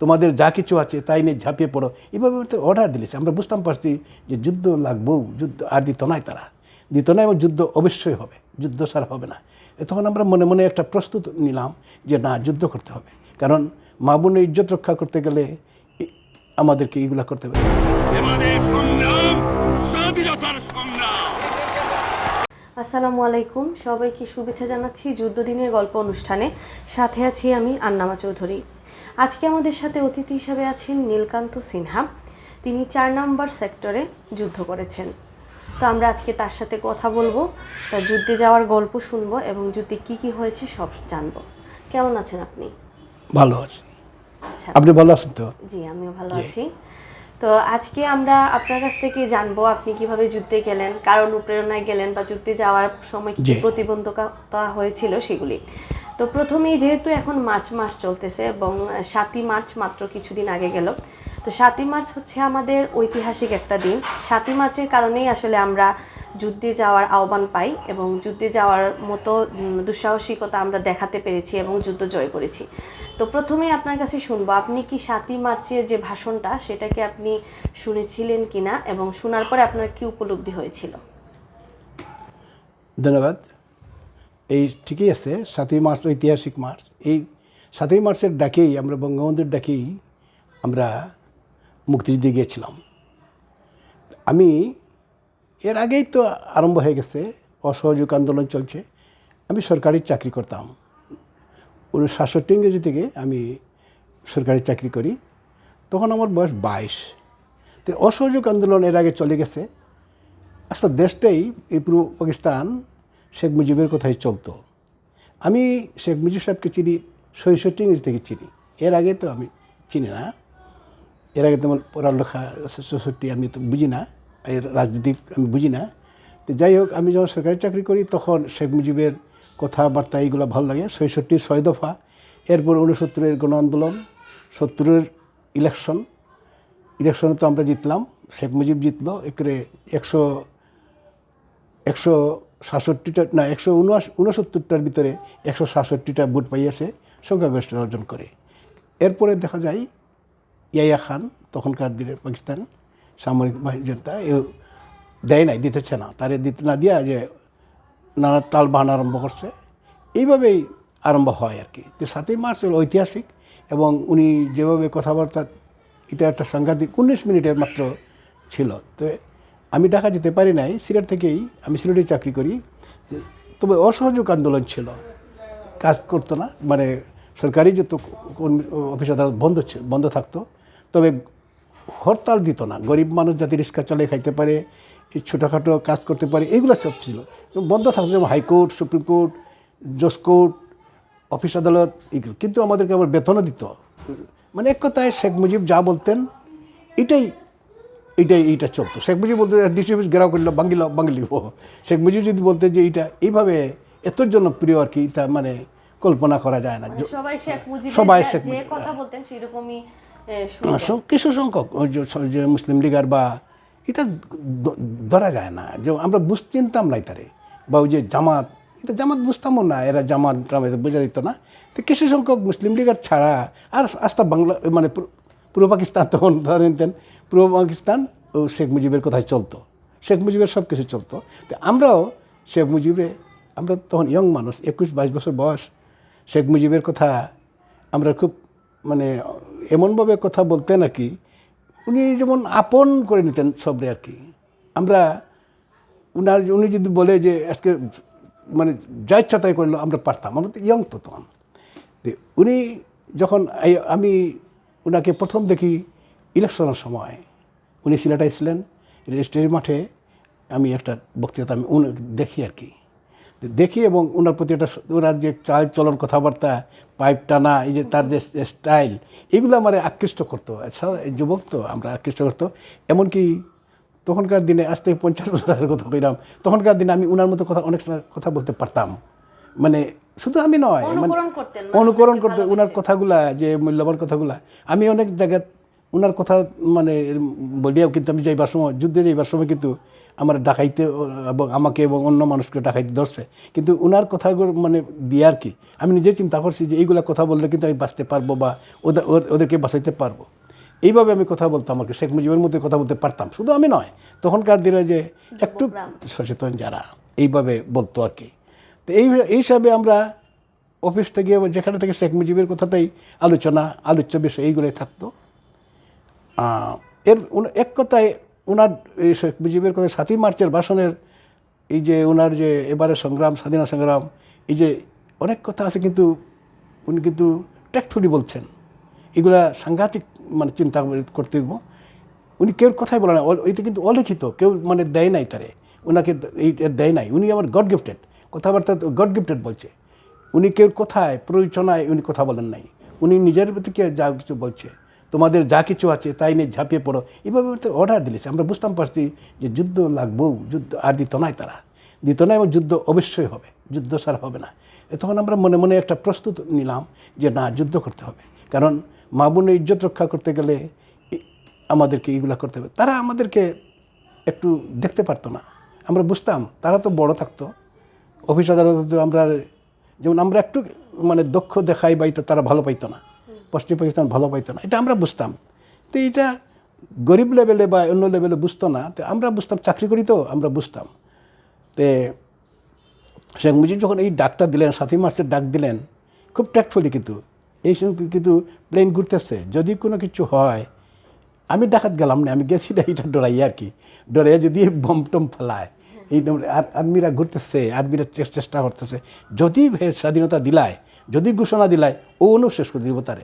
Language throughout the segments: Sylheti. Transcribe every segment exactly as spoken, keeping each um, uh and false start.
তোমাদের যা কিছু আছে তাই নিয়ে ঝাঁপিয়ে পড়ো। এইভাবে তো অর্ডার দিলেছে। আমরা বুঝতাম পারছি যে যুদ্ধ লাগবেও, যুদ্ধ আর দিত নাই তারা, দিত না, এবং যুদ্ধ অবশ্যই হবে, যুদ্ধ ছাড়া হবে না। এ তখন আমরা মনে মনে একটা প্রস্তুত নিলাম যে না, যুদ্ধ করতে হবে, কারণ মা বোনের ইজ্জত রক্ষা করতে গেলে এ- আমাদেরকে এইগুলা করতে হবে। এবারে সংগ্রাম, স্বাধীনতার সংগ্রাম। আসসালামু আলাইকুম, সবাইকে শুভেচ্ছা জানাচ্ছি যুদ্ধ দিনের গল্প অনুষ্ঠানে। সাথে আছি আমি আন্নামা চৌধুরী। আজকে আমাদের সাথে অতিথি হিসাবে আছেন নীলকান্ত সিনহা। তিনি চার নম্বর সেক্টরে যুদ্ধ করেছেন। তো আমরা আজকে তার সাথে কথা বলবো, তার যুদ্ধে যাওয়ার গল্প শুনবো এবং যুদ্ধে কি কি হয়েছে সব জানবো। কেমন আছেন আপনি? ভালো আছি। আচ্ছা। আপনি ভালো আছেন তো? জি, আমিও ভালো জি। আছি। তো আজকে আমরা আপনার কাছ থেকে জানবো আপনি কিভাবে যুদ্ধে গেলেন, কার অনুপ্রেরণায় গেলেন বা যুদ্ধে যাওয়ার সময় কি কি জি। প্রতিবন্ধকতা হয়েছিল সেগুলি। তো প্রথমেই, যেহেতু এখন মার্চ মাস চলতেছে এবং সাতই মার্চ মাত্র কিছুদিন আগে গেল, তো সাতই মার্চ হচ্ছে আমাদের ঐতিহাসিক একটা দিন। সাতই মার্চের কারণেই আসলে আমরা যুদ্ধে যাওয়ার আহ্বান পাই এবং যুদ্ধে যাওয়ার মতো উম, দুঃসাহসিকতা আমরা দেখাতে পেরেছি এবং যুদ্ধ জয় করেছি। তো প্রথমেই আপনার কাছে শুনবো, আপনি কি সাতই মার্চের যে ভাষণটা, সেটাকে আপনি শুনেছিলেন কিনা এবং শোনার পরে আপনার কি উপলব্ধি হয়েছিল? ধন্যবাদ। এই ঠিকই আছে, সাতই মার্চ ঐতিহাসিক মার্চ। এই সাতই মার্চের ডাকেই, আমরা বঙ্গবন্ধুর ডাকেই আমরা মুক্তিযুদ্ধে গিয়েছিলাম। আমি এর আগেই তো আরম্ভ হয়ে গেছে, অসহযোগ আন্দোলন চলছে। আমি সরকারি চাকরি করতাম, উনিশশো সাতষট্টি ইংরেজি থেকে আমি সরকারি চাকরি করি। তখন আমার বয়স বাইশ। তো অসহযোগ আন্দোলন এর আগে চলে গেছে। আস্তা দেশটাই, এই পূর্ব পাকিস্তান, শেখ মুজিবের কথাই চলতো। আমি শেখ মুজিব সাহেবকে চিনি ছয়ষট্টি ইংরেজি থেকে চিনি, এর আগে তো আমি চিনি না। এর আগে তো আমার পড়ালেখা, চৌষট্টি আমি তো বুঝি না, এর রাজনীতি আমি বুঝি না। তো যাই হোক, আমি যখন সরকারি চাকরি করি, তখন শেখ মুজিবের কথাবার্তা এইগুলো ভালো লাগে। ছয়ষট্টি ছয় দফা, এরপর ঊনসত্তরের গণ আন্দোলন, সত্তরের ইলেকশন, ইলেকশনে তো আমরা জিতলাম, শেখ মুজিব জিতলো, একরে একশো, একশো সাতষট্টিটা, না, একশো ঊনসত্তরটার ভিতরে একশো সাতষট্টিটা ভোট পাইয়া সে সংখ্যাগরিষ্ঠতা অর্জন করে। এরপরে দেখা যায় ইয়াহিয়া খান, তখনকার দিনে পাকিস্তান সামরিক বাহিনী, জনতা, এ দেয় নাই, দিতেছে না, তারে দিতে না দিয়া যে নানা টাল বাহানা আরম্ভ করছে। এইভাবেই আরম্ভ হয় আর কি। তো সাতই মার্চ হলো ঐতিহাসিক, এবং উনি যেভাবে কথাবার্তা, এটা একটা সাংঘাতিক, উনিশ মিনিটের মাত্র ছিল। তো আমি ঢাকা যেতে পারি নাই, সিলেট থেকেই, আমি সিলেটে চাকরি করি। তবে অসহযোগ আন্দোলন ছিল, কাজ করতো না, মানে সরকারি যত কোন অফিস আদালত বন্ধ ছিল, বন্ধ থাকতো। তবে হরতাল দিত না, গরিব মানুষ যাতে রিক্সা চালিয়ে খাইতে পারে, এই ছোটোখাটো কাজ করতে পারে, এইগুলো সব ছিল। এবং বন্ধ থাকতো যেমন হাইকোর্ট, সুপ্রিম কোর্ট, জজ কোর্ট, অফিস আদালত, এইগুলো। কিন্তু আমাদেরকে আবার বেতনও দিত। মানে এক কথায় শেখ মুজিব যা বলতেন, এটাই এটাই এইটা চলতো। শেখ মুজিব বলতে, ডিসি অফিস ঘেরাও করলো, বাঙ্গিল বাঙ্গিলিব। শেখ মুজিব যদি বলতে যে এটা এইভাবে এত জনপ্রিয় আর কি, এটা মানে কল্পনা করা যায় না। মানে সবাই শেখ মুজিব সবাই যে, শেখ যে মুজিব, কথা হ্যাঁ। বলতেন সেরকমই এ, শুনতেন। সব কিছু সংখ্যক ওই যে স- যে মুসলিম লীগার বা এটা দ- ধরা যায় না, যে আমরা বুঝ চিনতাম না এটারে। বা ওই যে জামাত, এটা জামাত বুঝতামও না, এরা জামাত টামাত বোঝা দিত না। তো কিছু সংখ্যক মুসলিম লীগার ছাড়া আর আস্তা বাংলা, মানে পুরো- পুরো পাকিস্তান তখন ধরেন দেন, পুরো পাকিস্তান ও শেখ মুজিবের কথায় চলতো, শেখ মুজিবের সব কিছু চলতো। তো আমরাও শেখ মুজিবরে, আমরা তখন ইয়ং মানুষ, একুশ বাইশ বছর বয়স, শেখ মুজিবের কথা আমরা খুব মানে এমনভাবে কথা বলতেন আর কি, উনি যেমন আপন করে নিতেন সবরে আর কি। আমরা উনার, উনি যদি বলে যে আজকে মানে যা ইচ্ছা তাই করলো, আমরা পারতাম, আমরা তো ইয়ং তো তখন। তো উনি যখন এই, আমি উনাকে প্রথম দেখি ইলেকশনের সময়, উনি সিলেট আইছিলেন, রেজিস্ট্রারি মাঠে আমি একটা বক্তৃতা আমি উন- দেখি আর কি। তো দেখি এবং ওনার প্রতি একটা স- ওনার যে চাল চলন, কথাবার্তা, পাইপ টানা, এই যে তার যে স্টাইল, এগুলো আমার আকৃষ্ট করতো। আচ্ছা, এই যুবক তো আমরা আকৃষ্ট করতো। এমনকি তখনকার দিনে, আজ থেকে পঞ্চাশ বছর আগের কথা কইলাম, তখনকার দিনে আমি ওনার মতো কথা, অনেক সময় কথা বলতে পারতাম, মানে শুধু আমি নয়, মানে অনুকরণ করতেন, মানে অনুকরণ ওনাকে করতে, ওনার ভালোবেসে। কথাগুলা, যে মূল্যবান কথাগুলা, আমি অনেক জায়গায় ওনার কথা মানে বলিয়াও কিন্তু আমি যাইবার সময়, যুদ্ধে যাইবার সময় কিন্তু আমার ডাকাইতে এবং আমাকে এবং অন্য মানুষকে ডাকাইতে ধরছে, কিন্তু ওনার কথাগুলো মানে দিয়ে আর কি আমি নিজে চিন্তা করছি যে এইগুলা কথা বললে কিন্তু আমি বাঁচতে পারবো বা ওদে- ওর- ওদেরকে বাঁচাইতে পারবো। এইভাবে আমি কথা বলতাম আর কি, শেখ মুজিবের মতো কথা বলতে পারতাম। শুধু আমি নয়, তখনকার দিনে যে একটু সচেতন যারা এইভাবে বলতো আর কি। তো এই এই হিসাবে আমরা অফিস থেকে বা যেখানে থেকে শেখ মুজিবের কথাটাই আলোচনা, আলোচ্য বিষয় এইগুলোই থাকতো। আহ, এর উন- এক কথায় ওনার এই শেখ মুজিবের কথা, সাতই মার্চের ভাষণের এই যে ওনার যে এবারে সংগ্রাম, স্বাধীনতা সংগ্রাম, এই যে অনেক কথা আছে, কিন্তু উনি কিন্তু ট্যাক্টফুলি বলছেন। এগুলা সাংঘাতিক মানে চিন্তা করে- করতে হইব। উনি কেউর কথাই বলে না, অ- এটা কিন্তু অলিখিত, কেউ মানে দেয় নাই তারে, ওনাকে দ- এই দেয় নাই। উনি আমার গড গিফটেড, কথাবার্তা গড গিফটেড বলছে। উনি কেউর কথায় প্ররোচনায় উনি কথা বলেন নাই। উনি নিজের থেকে যা কিছু বলছে, তোমাদের যা কিছু আছে তাই নিয়ে ঝাঁপিয়ে পড়ো, এইভাবে তো অর্ডার দিলেছে। আমরা বুঝতাম পারছি যে যুদ্ধ লাগবো, যুদ্ধ আর দিত নাই তারা, দিত না, এবং যুদ্ধ অবশ্যই হবে, যুদ্ধ ছাড়া হবে না। এ তখন আমরা মনে মনে একটা প্রস্তুত নিলাম যে না, যুদ্ধ করতে হবে, কারণ মা বোনের ইজ্জত রক্ষা করতে গেলে এ- আমাদেরকে এইগুলা করতে হবে। তারা আমাদেরকে একটু দেখতে পারতো না, আমরা বুঝতাম। তারা তো বড় থাকতো, অফিস আদালতে তো আমরা, যেমন আমরা একটু মানে দক্ষ দেখাই বা এটা তারা ভালো পাইতো না, পশ্চিম পাকিস্তান ভালো পাইতো না, এটা আমরা বুঝতাম। তো এটা গরিব লেভেলে বা অন্য লেভেলে বুঝতো না, তো আমরা বুঝতাম, চাকরি করি তো আমরা বুঝতাম। তে শেখ মুজিব যখন এই ডাকটা দিলেন, সাতই মার্চের ডাক দিলেন, খুব ট্যাক্টফুলি, কিন্তু এই সময় কিন্তু প্লেন ঘুরতেছে, যদি কোনো কিছু হয়, আমি ডাকাত গেলাম না, আমি গেছি না, এটা ডরাই আর কি, ডরাই যদি বোম টোম ফেলায়, এই নম্বরে আর আর্মিরা ঘুরতেছে, আর্মিরা চেস- চেষ্টা করতেছে, যদি হে স্বাধীনতা দিলায়, যদি ঘোষণা দিলায়, ও অনু শেষ করে দিব তারে।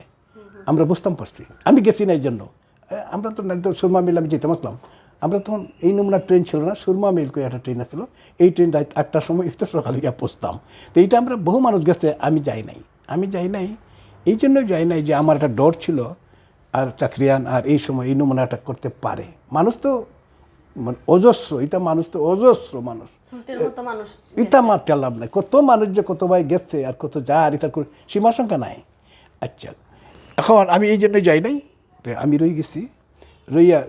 আমরা বুঝতাম পারছি, আমি গেছি না এই জন্য। এ, আমরা তো একদম সুরমা মিল আমি যেতাম আসলাম, আমরা তখন এই নমুনা ট্রেন ছিল না, সুরমা মিল করে একটা ট্রেন আসলো, এই ট্রেন রাত আটটার সময় তো সকালে গিয়ে পৌঁছতাম। তো এইটা আমরা বহু মানুষ গেছে, আমি যাই নাই, আমি যাই নাই। এই জন্য যাই নাই যে আমার একটা ডর ছিল আর চাকরিয়ান আর এই সময় এই নমুনাটা করতে পারে। মানুষ তো মানে অজস্র, এটা মানুষ তো অজস্র মানুষ। স্রোতের মতো মানুষ এটা মারতে লাভ নাই, কত মানুষ যে কত ভাই গেছে আর কত যা আর এটা সীমা সংখ্যা নাই। আচ্ছা, এখন আমি এই জন্য যাই নাই, তো আমি রই গেছি, রইয়া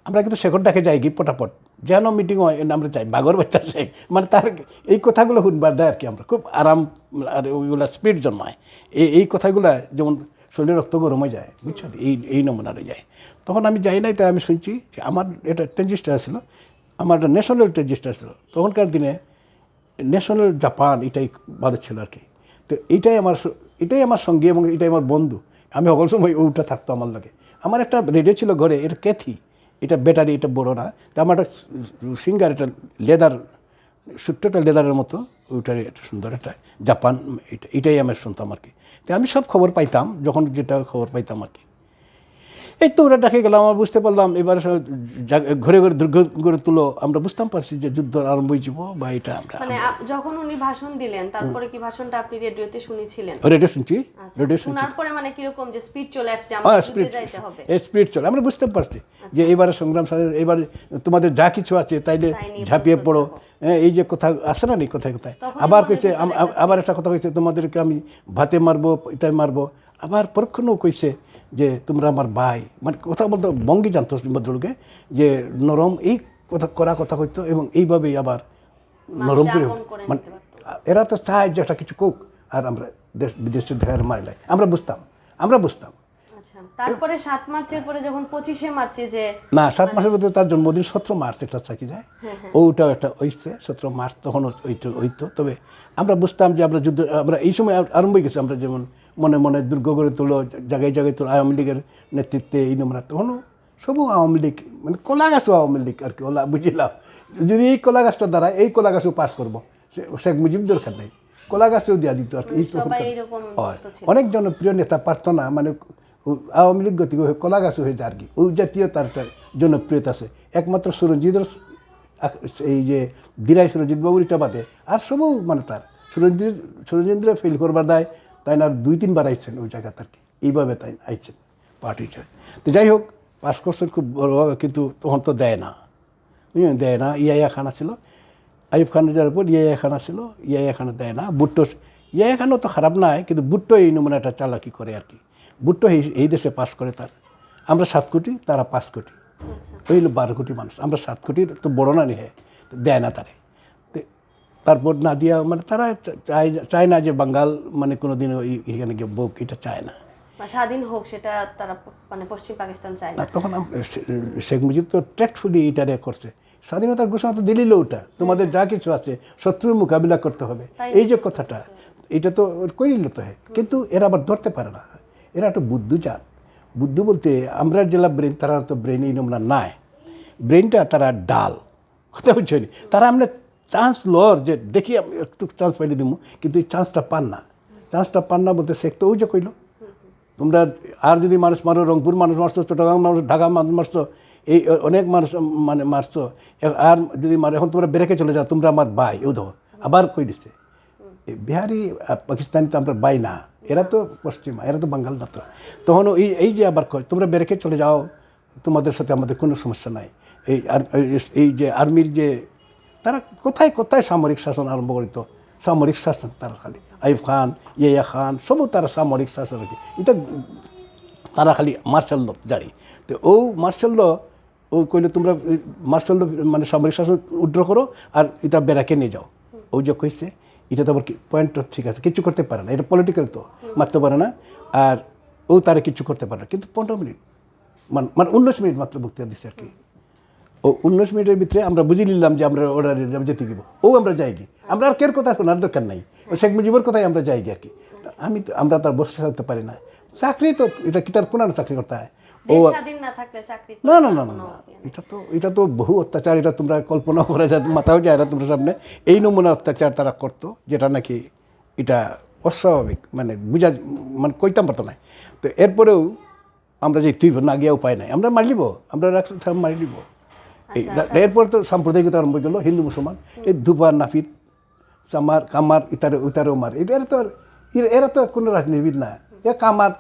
আমরা কিন্তু শেখর ডাকে যাই কি পটাপট, যেন মিটিং হয় এনে আমরা যাই, বাঘর বাচ্চা শেখ, মানে তার এই কথাগুলো শুনবার দেয় আর কি। আমরা খুব আরাম, আর ওইগুলা স্পিড জন্মায়। এই এই কথাগুলা যেমন শরীরে রক্ত গরম হয়ে যায়, বুঝছো, এই এই নমুনা রয়ে যায়। তখন আমি যাই নাই, তাই আমি শুনছি যে আমার এটা ট্রানজিস্টার ছিল, আমার একটা ন্যাশনাল ট্রানজিস্টার ছিল তখনকার দিনে, ন্যাশনাল জাপান এটাই ভালো ছিল আর কি। তো এটাই আমার স- এটাই আমার সঙ্গী এবং এটাই আমার বন্ধু। আমি সকল সময় ওটা থাকতো আমার লগে। আমার একটা রেডিও ছিল ঘরে, এটা ক্যাথি, এটা ব্যাটারি, এটা বড় না। তো আমার একটা সিঙ্গার, একটা লেদার, ছোট্ট একটা লেদারের মতো, ওটার একটা সুন্দর একটা জাপান, এটা এটাই আমি শুনতাম আর কি। তো আমি সব খবর পাইতাম, যখন যেটা খবর পাইতাম আর কি। এই তো ওরা ডাকে গেলাম, আমরা বুঝতে পারলাম এবার সব জা- ঘরে ঘরে দুর্গ গড়ে তুলো, আমরা বুঝতাম পারছি যে যুদ্ধ আরম্ভ হয়ে যাবো বা এটা আমরা মানে আ- যখন উনি ভাষণ দিলেন, তারপরে কি ভাষণটা আপনি রেডিওতে শুনেছিলেন? রেডিও শুনছি, আচ্ছা, রেডিও শুনছি। শোনার পরে মানে কিরকম যে স্পিড চলে আসছে, হ্যাঁ, আমাদের যুদ্ধে স্পিড যাইতে হবে। স্পিড চলে, আমরা বুঝতে পারছি যে এবার সংগ্রাম সাথে এবার তোমাদের যা কিছু আছে তাইলে তাই নিয়ে ঝাঁপিয়ে প্রস্তুত পড়ো। থাকো। হ্যাঁ, এই যে কথা আছে না, এই কথা কথা তখনই আবার মনে কইছে হতো আম- আম- আবার একটা কথা কইছে, তোমাদেরকে আমি ভাতে মারবো, ইতায় মারবো। আবার পরক্ষণও কইছে যে তোমরা আমার ভাই, মানে কথা বলতে ভঙ্গি জানতো ভদ্রলোকে, যে নরম এই কথা, কড়া কথা কইতো এবং এইভাবেই আবার নরম করে আপন করে মানে নিতে পারতো। এরা তো চায় যে একটা কিছু কোক, আর আমরা দেশ বিদেশে ঢের মারিলাই, আমরা বুঝতাম, আমরা বুঝতাম। আচ্ছা, তারপরে সাত মার্চের পরে যখন পঁচিশে মার্চে যে না, সাত মাসের মধ্যে তার জন্মদিন সতেরো মার্চ একটা থাকি যায়, ওটাও একটা হইছে সতেরো মার্চ, তখন হইতো হইতো। তবে আমরা বুঝতাম যে আমরা যুদ্ধ, আমরা এই সময় আ- আরম্ভ হয়ে গেছে। আমরা যেমন মনে মনে দুর্গ গড়ে তুলো, জায়গায় জায়গায় তুলো, আওয়ামী লীগের নেতৃত্বে এই নমুনা, তখনও সব আওয়ামী লীগ, মানে কলা গাছও আওয়ামী লীগ আর কি, ওলা বুঝিলাম। যদি এই কলা গাছটা দাঁড়ায়, এই কলা গাছও পাস করবো, শে- শেখ মুজিব দরকার নেই, কলা গাছও দিয়া দিত আর কি। এই সবাই তখনকার- এরকম হয়। তো ছিল। অনেক জনপ্রিয় নেতা পারতো না, মানে ও আওয়ামী লীগ গতি হয়ে কলা গাছও হয়ে যায় আর কি, ওই জাতীয় তার একটা জনপ্রিয়তা আছে। একমাত্র সুরঞ্জিতের আ- এই যে দিরাই সুরঞ্জিত বাবুর এটা বাদে আর সবও মানে তার সুরঞ্জিত সুরঞ্জিতরে ফেল করবার দায় তাই না, দুই তিনবার আইছেন ওই জায়গাতে আর কি, এইভাবে তাই আইছেন পার্টি হিসেবে। তো যাই হোক, পাস করছেন খুব বড়োভাবে, কিন্তু তখন তো দেয় না, হুম, দেয় না। ইয়াহিয়া খান ছিল, আইয়ুব খানের যাওয়ার পর ইয়াহিয়া খান ছিল, ইয়াহিয়া খান দেয় না। ভুট্টো, ইয়াহিয়া খানও তো খারাপ নাই, কিন্তু ভুট্টো এই নমুনা একটা চালাকি করে আর কি। ভুট্টো এই এই দেশে পাস করে তার, আমরা সাত কোটি, তারা পাঁচ কোটি। ওই হলো বারো কোটি মানুষ, আমরা সাত কোটির তো বড় না নিহে, দেয় না তারে। তে-, তারপর না দিয়া, মানে, তারা চা-, চায়, চায় না যে বাঙ্গাল, মানে, কোনোদিন ওই এখানে গিয়ে বউক, এটা চায় না। বা স্বাধীন হোক, সেটা তারা প-, মানে, পশ্চিম পাকিস্তান চায় না, না। তখন আম-, শে-, শেখ মুজিব তো ট্যাক্টফুলি এটারে করছে। স্বাধীনতা ঘোষণা তো দিল্লি হলো ওটা, তোমাদের যা কিছু আছে শত্রুর মোকাবিলা করতে হবে, তাই এই যে কথাটা, এটা তো ওর করে নিল তো, হ্যাঁ। কিন্তু এরা আবার ধরতে পারে না, এরা একটু বুদ্ধু জাত। বুদ্ধু বলতে আমরা যেলা ব্রেন, তারা তো ব্রেন এই নমুনা নাই, ব্রেনটা তারা ডাল, কথা বুঝছো নি? তারা আমরা চান্স লর যে দেখি আমি একটু চান্স পাইলে দিব, কিন্তু এই চান্সটা পান না। চান্সটা পান না বলতে শেখ তো ওই যে কইলো, তোমরা আর যদি মানুষ মারো, রংপুর মানুষ মারছো, চট্টগ্রাম মানুষ, ঢাকা মানুষ মারছো, এই অনেক মানুষ মানে মারছো, এ-, আর যদি মারো, এখন তোমরা ব্রেকে চলে যাও, তোমরা আমার ভাই, ও দেখো আবার কই দিছে। এই বিহারি আর পাকিস্তানি তো আমরা ভাই না, এরা তো পশ্চিমা, এরা তো বাঙ্গাল না তো। তখন এই এই যে আবার কয় তোমরা ব্রেকে চলে যাও, তোমাদের সাথে আমাদের কোনো সমস্যা নাই। এই আর এই- এই যে আর্মির যে তারা কোথায় কোথায় সামরিক শাসন আরম্ভ করিত, সামরিক শাসন তারা খালি আইব খান, ইয়াহিয়া খান, সব তারা সামরিক শাসন আর কি। এটা তারা খালি মার্শাল ল জারি। তো ও মার্শাল ল, ও কইলে তোমরা মার্শাল ল মানে সামরিক শাসন উইথড্র করো আর এটা ব্রেকে নিয়ে যাও। ও যে কইছে, এটা তো আবার পয়েন্ট ঠিক আছে, কিছু করতে পারে না, এটা পলিটিক্যাল তো, মারতে পারে না। আর ও তারা কিছু করতে পারে না, কিন্তু পনেরো মিনিট মানে মানে উনিশ মিনিট মাত্র বক্তৃতা দিচ্ছে আর কি। ও উনিশ মিনিটের ভিতরে আমরা বুঝে নিলাম যে আমরা অর্ডার দিলাম যেতে দিব, ও আমরা যাই কি, আমরা আর কের কথা শোনার দরকার নাই, ও শেখ মুজিবর কথাই আমরা যাই কি আর কি। আমি তো, আমরা তার বসে থাকতে পারি না। চাকরি তো এটা কি তার কোন চাকরি করতে হয়? ও দেশ স্বাধীন না থাকলে চাকরি না না না না না, এটা তো এটা তো বহু অত্যাচার, এটা তোমরা কল্পনা করা যায়, মাথাও যায় না তোমরা সামনে। এই নমুনা অত্যাচার তারা করতো, যেটা নাকি এটা অস্বাভাবিক, মানে বুঝা, মানে কইতাম পারতো না। তো এরপরেও আমরা যে তুই না গিয়া উপায় নাই, আমরা মারিলিব, আমরা রাখতে থাকলে মারিলিব। এই আচ্ছা, রা- এরপর তো সাম্প্রদায়িকতা আরম্ভ হয়ে গেল, হিন্দু মুসলমান, এই ধুপা নাপিত, চামার কামার ইতারে উতারেও মারে। এরা তো আর- এরা- এরা তো কোনো রাজনীতিবিদ না। এ কামার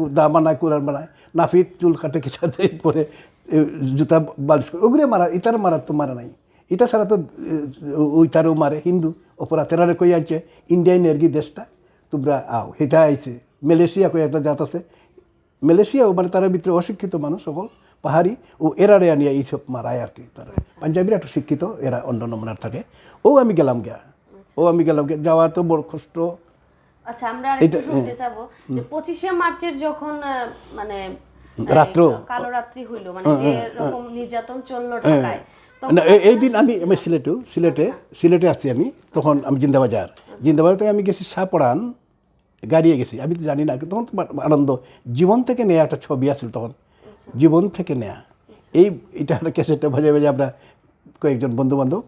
দা বানায়, কুড়ার বানায়, নাপিত চুল কাটে, কিতার দেয় পরে, এ, জুতা বালিশ করে, ওগুলো মারা, ইতারে মারার তো মারা নাই। ইতা ছাড়া তো এ, ও- ইতারেও মারে হিন্দু অপরাধ। এরারে কই আনছে, ইন্ডিয়ায় নেরগি দেশটা, তোমরা আও, হেতা আইছে। মালয়েশিয়া কই একটা জাত আছে, মালয়েশিয়াও মানে তারা ভিতরে অশিক্ষিত মানুষ সকল, পাহাড়ি, ও এরারে আনিয়া এই সব মারায় আর কি। তারা পাঞ্জাবিরা একটু শিক্ষিত, এরা অন্য নমুনার থাকে। ও আমি গেলাম গিয়া, ও আমি গেলাম গিয়া, যাওয়া তো বড় কষ্ট। আচ্ছা, আমরা আরেকটু এটা- শুনতে চাবো যে পঁচিশে মার্চের যখন আহ, মানে রাত্র। এই কালো রাত্রি হইল, মানে যে রকম নির্যাতন চললো ঢাকায়, তখন না, এই- এই দিন আপনারা আমি আমি সিলেটেও সিলেটে সিলেটে আছি আমি, তখন আমি জিন্দাবাজার, জিন্দাবাজার থেকে আমি গেছি শাহপরান, গাড়িয়ে গেছি, আমি তো জানি না। তখন তো আনন্দ, জীবন থেকে নেয়া একটা ছবি আছিল তখন, জীবন থেকে নেয়া। এই এটা একটা ক্যাসেটটা বাজায় বাজায় আমরা কয়েকজন বন্ধু বান্ধব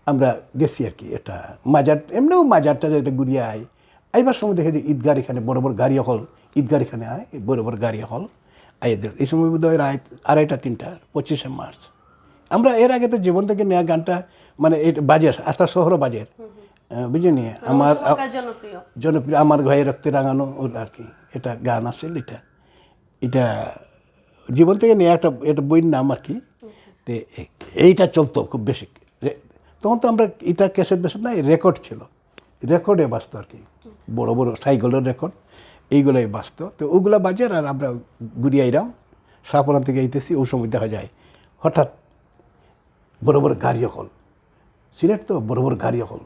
আমরা গেছি আর কি। এটা মাজার, এমনিও মাজার টাজার এটা ঘুরিয়া আই। আইবার সময় দেখে যে ঈদগার এখানে বড় বড় গাড়ি অকল, ঈদগার এখানে আয়, বড় বড় গাড়ি অকল আইদের। এই সময় বোধ হয় রাত আড়াইটা তিনটা, পঁচিশে মার্চ। আমরা এর আগে তো জীবন থেকে নেয়া গানটা মানে এটা বাজের, আস্তা শহর বাজের, আহ, বুঝলি? আমার সবকার জনপ্রিয়। জনপ্রিয় আমার গায়ে রক্তে রাঙানো ওর আর কি, এটা গান আছে এটা। এটা জীবন থেকে নেয়া একটা, এটা বইয়ের নাম আর কি। তে এ- এইটা চলতো খুব বেশি। রে- তখন তো আমরা এটা ক্যাসেট বেসেট নাই, রেকর্ড ছিল, রেকর্ডে বাজতো আর কি। বড় বড় সাইকেলের রেকর্ড, এইগুলাই বাজতো। তো ওগুলা বাজে আর আমরা ঘুরিয়া আইরাম, শাহপরান থেকে আইতেছি। ওই সময় দেখা যায় হঠাৎ বড় বড় গাড়ি অকল, সিলেট তো বড় বড় গাড়ি অকল।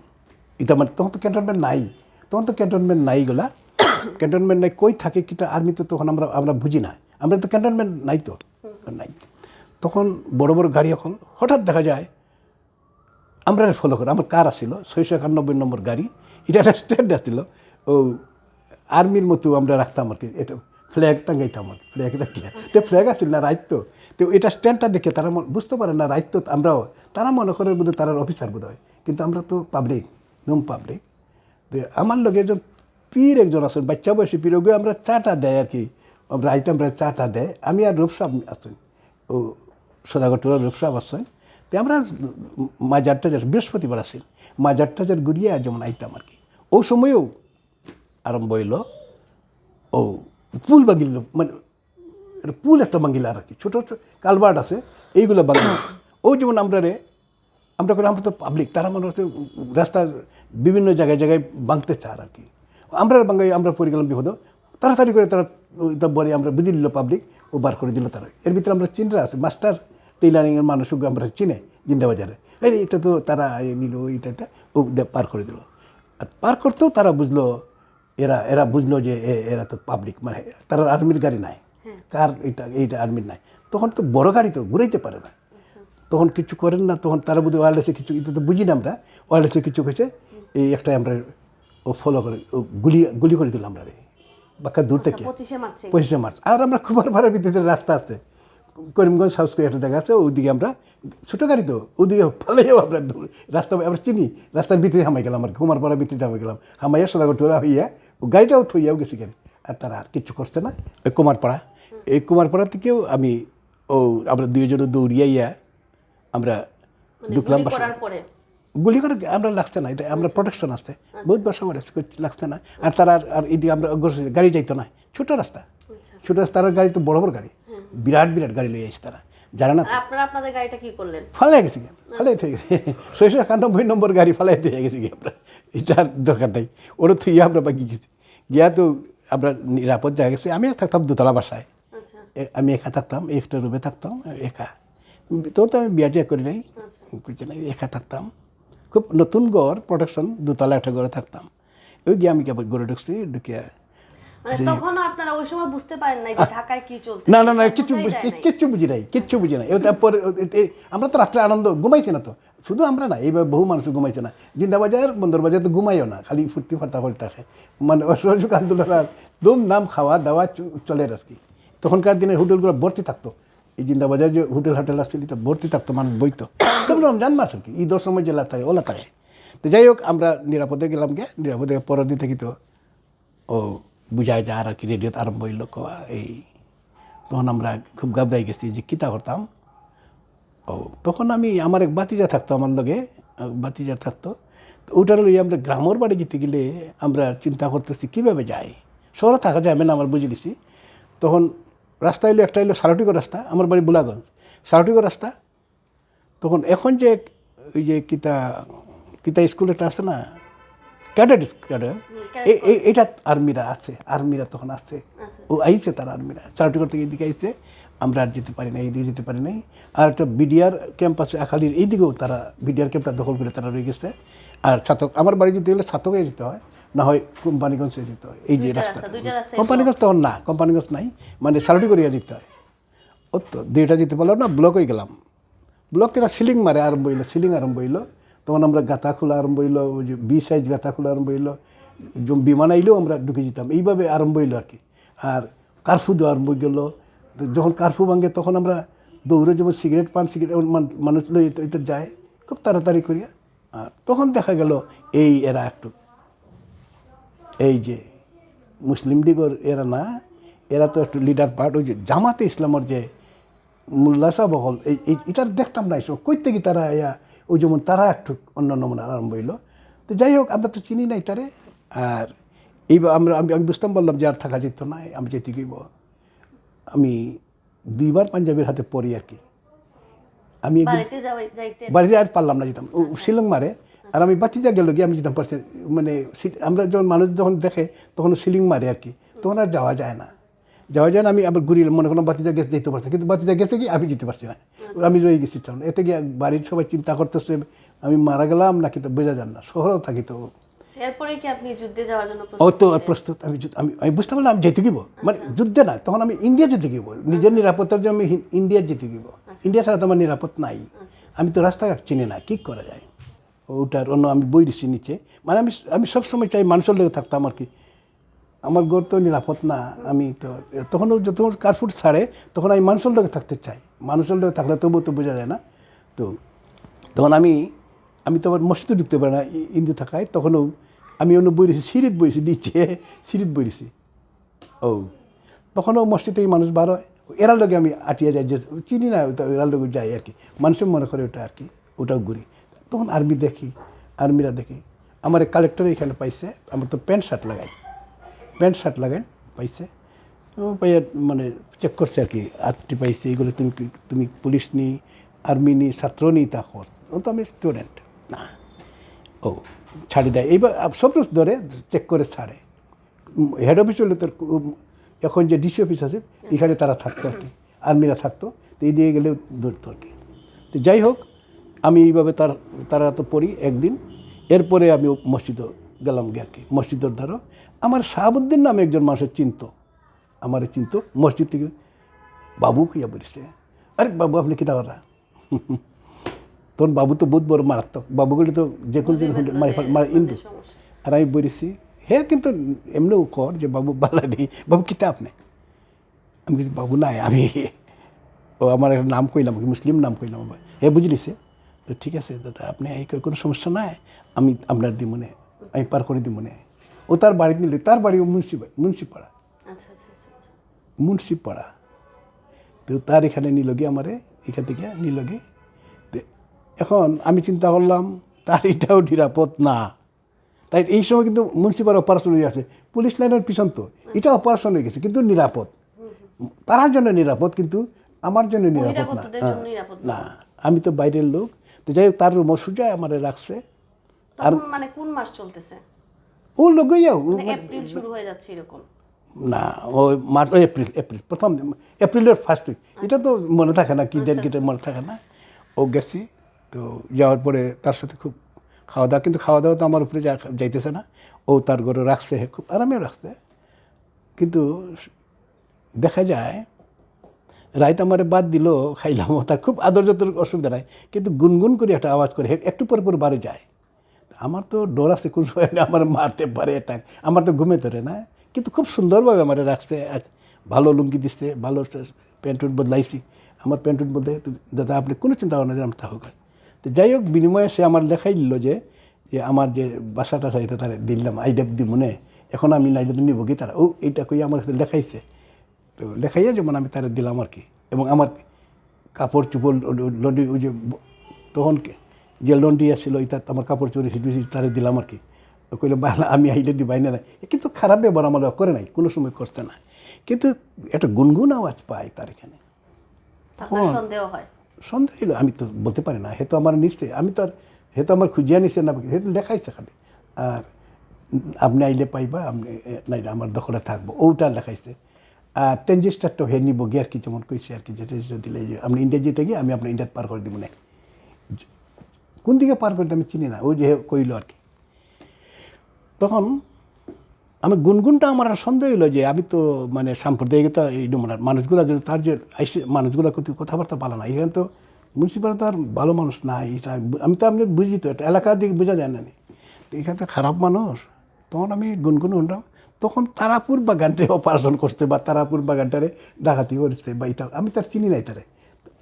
এটা মানে তখন তো ক্যান্টনমেন্ট নাই, তখন তো ক্যান্টনমেন্ট নাই এগুলা। ক্যান্টনমেন্ট নাই, কই থাকে কিতা আর্মি তো তখন আমরা আমরা বুঝি না, আমরা তো ক্যান্টনমেন্ট নাই তো, নাই। তখন বড় বড় গাড়ি অকল হঠাৎ দেখা যায় আমরা ফলো করে, আমার কার আছিল ছয়শো একানব্বই নম্বর গাড়ি, এটা একটা স্ট্যান্ড আছিল, ও আর্মির মতো আমরা রাখতাম আর কি, এটা ফ্ল্যাগ টাঙ্গাইতাম আর কি, ফ্ল্যাগ রাখিয়া। তো ফ্ল্যাগ আছিল না, রাইত তো। তো এটা স্ট্যান্ডটা দেখে তারা মন- বুঝতে পারে না, রাইত তো আমরাও, তারা মনে করে বোধহয় তারার অফিসার বোধ হয়, কিন্তু আমরা তো পাবলিক, নম পাবলিক। তো আমার লগে একজন পীর একজন আছেন, বাচ্চা বয়সী পীর, ওগুলো আমরা চাটা দেয় আর কি, আমরা আইতে আমরা চাটা দেয়, আমি আর রূপ সাহেব আছেন, ও সদাগর টোলার রূপ সাহেব আছেন। তো আমরা মাজার টাজার, বৃহস্পতিবার আছেন, মাজার টাজার ঘুরিয়া যেমন আইতাম আর কি। ও সময়ও আরম্ভ হইল, ও পুল ভাঙিল, মানে এটা পুল একটা ভাঙিল আর কি, ছোট ছোট কালভার্ট আছে, এইগুলো ভাঙিল। ও যেমন আমরা রে, আমরা করে, আমরা তো পাবলিক, তারা মনে হচ্ছে রাস্তার বিভিন্ন জায়গায় জায়গায় ভাঙতে চার আর কি। আমরা ভাঙাই, আমরা পড়ে গেলাম বিপদে, তাড়াতাড়ি করে তারা ওইটা বলে আমরা বুঝে নিল পাবলিক, ও বার করে দিল তারা। এর ভিতরে আমরা চিনরা আছে, মাস্টার টেইলারিংয়ের মানুষ ওগু আমরা চিনে জিন্দাবাজারে। এই এটা তো তারা নিল, এটা এটা ও পার করে দিল। আর পার করতেও তারা বুঝলো, এরা এরা বুঝলো যে এরা তো পাবলিক, মানে তারা আর্মির গাড়ি নাই। কার এটা, এইটা আর্মির নাই। তখন তো বড় গাড়ি তো ঘুরাইতে পারে না। তখন কিছু করেন না। তখন তারা বুঝে ওয়্যারলেসে কিছু, এটা তো বুঝি না আমরা, ওয়্যারলেসে কিছু কইছে, এই একটা আমরা ও ফলো করে ও গুলি গুলি করে দিলাম আমরা রে, বাক্কা দূর থেকে। পঁচিশে মার্চ। আর আমরা কুমারপাড়ার ভিতরে রাস্তা আছে, করিমগঞ্জ হাউস করে একটা জায়গা আছে, ওইদিকে আমরা ছোটো গাড়ি তো, ওইদিকে ফালাইয়াও আমরা দৌড়-, রাস্তা আমরা চিনি, রাস্তার ভিতরে হামাই গেলাম আর কি, কুমারপাড়ার ভিতরে হামাই গেলাম, হামাইয়া সদাগর টোলা হইয়া ও গাড়িটাও থইয়াও গেছি গাড়ি। আর তারা আর কিচ্ছু করছে না। ওই কুমারপাড়া, এই কুমারপাড়া থেকেও আমি ও আমরা দুইজনে দৌড়িয়া ইয়া আমরা মানে ঢুকলাম গুলি বাসায়। করার পরে? গুলি করে আমরা লাগছে না, এটা আমরা প্রোটেকশন আছে, বহুত বাসা বাড়ি আছে, কিছু লাগছে না। আর তারা আর, আর এদিকে আমরা অগ্রসর, গাড়ি যাইতো না, ছোট রাস্তা, ছোট রাস্তা, আর গাড়ি তো বড় বড় গাড়ি, বিরাট বিরাট গাড়ি লইয়া আইছে তারা, জানে না তো। আর আপনারা আপনাদের গাড়িটা কি করলেন? ফালাই গেছি গিয়া, ফালাই থেকে গেছি। ছয়শো একানব্বই নম্বর গাড়ি ফালাই দিয়ে গেছি গিয়া আমরা, এটার দরকার নাই, ওরা তো ইয়ে আমরা বাকি গেছি গিয়া তো আমরা নিরাপদ জায়গা গেছি। আমি থাকতাম দোতলা বাসায়, আচ্ছা। এ-, আমি একা থাকতাম, একটা রুমে থাকতাম, একা। তো, তো আমি বিয়া টিয়া করি নাই, আচ্ছা। কিছু নাই, একা থাকতাম। খুব নতুন ঘর, প্রোটেকশন, দোতলা একটা ঘরে থাকতাম। ওই গিয়ে আমি কি আবার ঘরে ঢুকছি, ঢুকিয়া মানে যে তখনও আপনারা ওই সময় বুঝতে পারেন নাই যে ঢাকায় কি চলছে? না, না, না, কিচ্ছু বুঝ-, কিচ্ছু বুঝি নাই, কিচ্ছু বুঝি নাই। এ তারপরে, এ, এ, আমরা তো রাত্রে আনন্দ, ঘুমাইছি না তো। শুধু আমরা না, এইভাবে বহু মানুষ ঘুমাইছে না। জিন্দাবাজার, বন্দরবাজার তো ঘুমাইও না, খালি ফুর্তি ফার্তা করে থাকে। মানে অসহযোগ আন্দোলন আর ধুমধাম খাওয়া দাওয়া চ-, চলের আর কি। তখনকার দিনে হোটেলগুলো ভর্তি থাকতো। এই জিন্দাবাজার যে হোটেল হাটেল আছিল, এটা ভর্তি থাকতো, মানুষ বইতো। তবে রমজান মাস আর কি, ঈদর সময় যেলা থাকে, ওলা থাকে। তো যাই হোক, আমরা নিরাপদে গেলাম গিয়া, নিরাপদে পরের দিন থাকি তো ও বুঝায় যার আর কি, রেডিওত আরম্ভ হইল কওয়া। এই তখন আমরা খুব ঘাবড়াই গেছি যে কিতা করতাম। ও তখন আমি, আমার এক ভাতিজা থাকতো আমার লগে, আহ, ভাতিজা থাকতো। তো ওটারে লইয়া আমরা গ্রামের বাড়ি যেতে গেলে আমরা চিন্তা করতেছি কিভাবে যাই, শহরে থাকা যাবে না, আমার বুঝে দিছি। তখন রাস্তা হইলো একটা, হইলো সারটিকর রাস্তা, আমার বাড়ি বুলাগঞ্জ, সারটিকর রাস্তা। তখন এখন যে ওই যে কিতা, কিতা স্কুল একটা আছে না, ক্যাডেট স্কুল, ক্যাডেট। হুম, ক্যাডেট এই, এই, কলেজ। এটা আর্মিরা আছে, আর্মিরা তখন আছে। আচ্ছা। ও আইছে তার আর্মিরা, সারটিকর থেকে এদিকে আইছে, আমরা আর যেতে পারি নাই, এদিকে যেতে পারি নাই। আর একটা বিডিআর ক্যাম্প আছে আখালির, এইদিকেও তারা বিডিআর ক্যাম্পটা দখল করে তারা রয়ে গেছে। আর ছাতক, আমার বাড়ি যেতে গেলে ছাতকে যেতে হয়, না হয় কোম্পানিগঞ্জে যেতে হয়। এই যে দুইটা রাস্তা, রাস্তা, দুইটা রাস্তায় কোম্পানিগঞ্জ তখন না, কোম্পানিগঞ্জ নাই, মানে সারটিকর ইয়া যেতে হয়। ও তো দুইটা যেতে পারলাম না, ব্লক হয়ে গেলাম। ব্লক থেকে সিলিং মারে আরম্ভ হইলো, সিলিং আরম্ভ হইলো। তখন আমরা গাতা খোলা আরম্ভ হইলো, ওই যে বি সাইজ গাতা খোলা আরম্ভ হইলো। যখন বিমান আইলেও আমরা ঢুকে যেতাম, এইভাবে আরম্ভ হইলো আর কি। আর কারফিউ দেওয়া আরম্ভ হয়ে গেল। তো যখন কারফিউ ভাঙে তখন আমরা দৌড়ে যেমন সিগারেট পান, সিগারেট মান-, মানুষ লই তো, তো যায় খুব তাড়াতাড়ি করিয়া। আর তখন দেখা গেল এই এরা একটু, এই যে মুসলিম লীগর এরা না, এরা তো একটু লিডার পার্ট, ওই যে জামাতে ইসলামর যে মোল্লা সাহেব হল, এই, এই, এটা দেখতাম না এই সময়। কই থেকে তারা আইয়া, ওই যেমন তারা একটু অন্য নমুনা আরম্ভ হইলো। তো যাই হোক, আমরা তো চিনি নাই তারে। আর এই বা-, আমরা, আমি, আমি বুঝতাম, বললাম যে আর থাকা যেত না, আমি যেতে গিব। আমি দুইবার পাঞ্জাবির হাতে পড়ি আর কি। আমি একদিন বাড়িতে যাওয়াই-, যাইতে বাড়িতে আর পারলাম না যেতাম। ও শিলং মারে, আর আমি বাতিজা গেল গিয়ে আমি যেতাম পারছি, মানে, সি-, আমরা যখন মানুষ যখন দেখে, তখন শিলং মারে আর কি, তখন আর যাওয়া যায় না। যাওয়া যায় না, আমি আবার ঘুরি, মনে করলাম বাতিজা গেছে, যেতে পারছে, কিন্তু বাতিজা গেছে কি আমি যেতে পারছি না, আমি রয়ে গেছি টাউন। এতে গিয়ে বাড়ির সবাই চিন্তা করতেছে আমি মারা গেলাম নাকি তো বোঝা যায় না, শহরেও থাকি তো। এরপরে কি আপনি যুদ্ধে যাওয়ার জন্য ও প্রস্তুত তো আর ছিলেন? প্রস্তুত, আমি যুদ্ধ-, আমি, আমি বুঝতে পারলাম আমি যেতে গিব, মানে যুদ্ধে না, তখন আমি ইন্ডিয়া যেতে গিব, নিজের নিরাপত্তার জন্য আমি হি-, ইন্ডিয়া যেতে গিব। ইন্ডিয়া ছাড়া তো আমার নিরাপদ নাই। আমি তো রাস্তাঘাট চিনি না, কি করা যায়? ওটার অন্য আমি বই দিছি নিচে, মানে আমি, আমি সবসময় চাই মানুষের লগে থাকতাম আর কি। আমার ঘর তো নিরাপদ না, আমি তো তখনও যত কারফিউ ছাড়ে তখন আমি মানুষের লগে থাকতে চাই, মানুষের লগে থাকলে তবু তো বোঝা যায় না। তো তখন আমি, আমি তো আবার মসজিদে ঢুকতে পারি না, ই-, হিন্দু থাকায়, তখনও আমি অন্য বই রয়েছি, সিঁড়িত বইছি নিচে, সিঁড়িত বই রয়েছি। ও তখনও মসজিদে এই মানুষ বার হয়, এরার লগে আমি আটিয়া যাই, যে চিনি না, তো এরার লগে যাই আর কি, মানুষের মনে করে ওটা আর কি, ওটাও ঘুরি। তখন আর্মি দেখি, আর্মিরা দেখি, আমার কালেক্টর এখানে পাইছে, আমার তো প্যান্ট শার্ট লাগাই, প্যান্ট শার্ট লাগাই পাইছে। ও ভাইয়া মানে চেক করছে আর কি, আত্তি পাইছে, এগুলো তুমি কি, তুমি পুলিশ নি, আর্মি নি, ছাত্র নি, তা কর। ও তো আমি স্টুডেন্ট না। ও ছাড়ি দেয়, এইবার আব-, সব ধরে চেক করে ছাড়ে। উম, হেড অফিস হলে তোর, উম, এখন যে ডিসি অফিস আছে, এখানে তারা থাকতো আর কি, আর্মিরা থাকতো। তো এই দিয়ে গেলে ধরতো আর কি। তো যাই হোক, আমি এইভাবে তার তারা তো পড়ি একদিন। এরপরে আমি মসজিদে গেলাম গিয়ে আর কি, মসজিদের ধারো। আমার শাহাবুদ্দিন নামে একজন মানুষের চিনতো, আমার চিনতো মসজিদ থেকে। "বাবু কিয়া বলিছে, আরে বাবু আপনি কিতা করা?" তখন বাবু তো বহুত বড় মারাত্মক, বাবুগুলি তো যে কোনো দিন মারে, মারে ইন্দু। আর আমি বলেছি, হে কিন্তু এমনিও কর যে, "বাবু বালা নেই, বাবু কিতা আপনি?" আমি বলছি, "বাবু নাই, আমি।" ও আমার একটা নাম কইলাম, মুসলিম নাম কইলাম। হে বুঝলিছে, তো ঠিক আছে দাদা, আপনি এই কোনো সমস্যা নাই, আমি আপনার দিমুনে, আমি পার করে দিমুনে। ও তার বাড়িত নিল, তার বাড়ি ও মুন্সি, মুন্সিপাড়া। আচ্ছা, আচ্ছা, আচ্ছা, আচ্ছা। মুন্সিপাড়া। তো তার এখানে নিল গিয়ে আমারে, এখান থেকে নিল গিয়ে। তো এখন আমি চিন্তা করলাম, তার এটাও নিরাপদ না। তাই এই সময় কিন্তু মুন্সিপাড়া অপারেশন হয়ে আছে, পুলিশ লাইনের পিছন তো, এটা অপারেশন হয়ে গেছে, কিন্তু নিরাপদ। তারার জন্য নিরাপদ, কিন্তু আমার জন্য নিরাপদ না। বহিরাগতদের জন্য হ্যাঁ, নিরাপদ না। না, আমি তো বাইরের লোক। তো যাই হোক, তার রুমও সুজা আমারে রাখছে। আর তখন মানে কোন মাস চলতেছে? ও লগইয়া, ও মানে মানে এপ্রিল শুরু হয়ে যাচ্ছে এরকম? না, ও মার্চ, ও এপ্রিল, এপ্রিল, প্রথম দিন, এপ্রিলের ফার্স্ট উইক। এটা তো মনে থাকে না, কি আচ্ছা, ডেট, কি ডেট আচ্ছা। মনে থাকে না। ও গেছি, তো যাওয়ার পরে তার সাথে খুব খাওয়া দাওয়া, কিন্তু খাওয়া দাওয়া তো আমার উপরে যা-, যাইতেছে না। ও তার ঘরে রাখছে, খুব আরামে রাখছে। কিন্তু দেখা যায়, রাইত আমারে বাদ দিল, খাইলাম, ও তার খুব আদর যত্ন, অসুবিধা নাই, কিন্তু গুনগুন করে একটা আওয়াজ করে, হে-, একটু পর পর বাড়ি যায়। আমার তো ডর আছে, কোন সময় আমার মারতে পারে এটা, আমার তো ঘুমে ধরে না। কিন্তু খুব সুন্দরভাবে আমারে রাখছে, আজ ভালো লুঙ্গি দিচ্ছে, ভালো প্যান্ট ট্যান্ট বদলাইছি। আমার প্যান্ট ট্যান্ট বদলাই, তো দাদা, আপনি কোনো চিন্তা ভাবনা যেন তা হোক। তো যাই হোক, বিনিময়ে সে আমার লেখাই দিল যে, যে আমার যে বাসা টাসা, এটা তারে দিলাম, আইডিয়া দিমুনে, এখন আমি নাইলে তো নিব কি তারা, ও এইটা কই আমার কাছে লেখাইছে। তো লেখাইয়া যেমন আমি তারে দিলাম আর কি, এবং আমার কাপড় চোপড়, লন্ড্রি, ওই যে ব-, তখন কে-, যে লন্ড্রি আসছিল, ওইটা আমার কাপড় চোপড় সিটু সিটু তারে দিলাম আর কি। ও কইলো, "বালা, আমি আইলে দিবাই না।" এ কিন্তু খারাপ ব্যবহার আমার লগে করে নাই, কোনো সময় করছে না, কিন্তু একটা গুনগুন আওয়াজ পাই তার এখানে। আপনার তখন সন্দেহ হয়? সন্দেহ হইলো, আমি তো বলতে পারি না, হে তো আমার নিচ্ছে, আমি তো আর, হে তো আমার খুঁজিয়া নিচ্ছে না, হে তো লেখাইছে খালি। আর আপনি আইলে পাইবা, আপনি, এ, নাইলে আমার দখলে থাকবো, ওটা লেখাইছে। আর ট্রানজিস্টারটা হে নিব গিয়ে আর কি, যেমন কইছে আর কি, যেটা যেটা দিলে, এই যে আপনি ইন্ডিয়া যেতে গিয়ে আমি আপনার ইন্ডিয়াত পার করে দিব না। কোন দিকে পার করে দিতে আমি চিনি না, ওই যে হে কইলো আর কি। তখন আমি গুনগুনটা আমার আর সন্দেহ হইলো যে আমি তো মানে সাম্প্রদায়িকতা এই নমুনার মানুষগুলা কিন্তু তার যে আইসে মানুষগুলা কিন্তু কথাবার্তা ভালো না। এখানে তো মুন্সিপাড়া তো আর ভালো মানুষ নাই, এটা আমি বু-, আমি তো আপনি বুঝি তো, এটা এলাকা দিকে বোঝা যায় না নি। তো এখানে তো খারাপ মানুষ। তখন আমি গুনগুন শুনলাম, তখন তারাপুর বাগানটারে অপারেশন করছে বা তারাপুর বাগানটারে ডাকাতি করছে বা এটা আমি তার চিনি নাই তারে।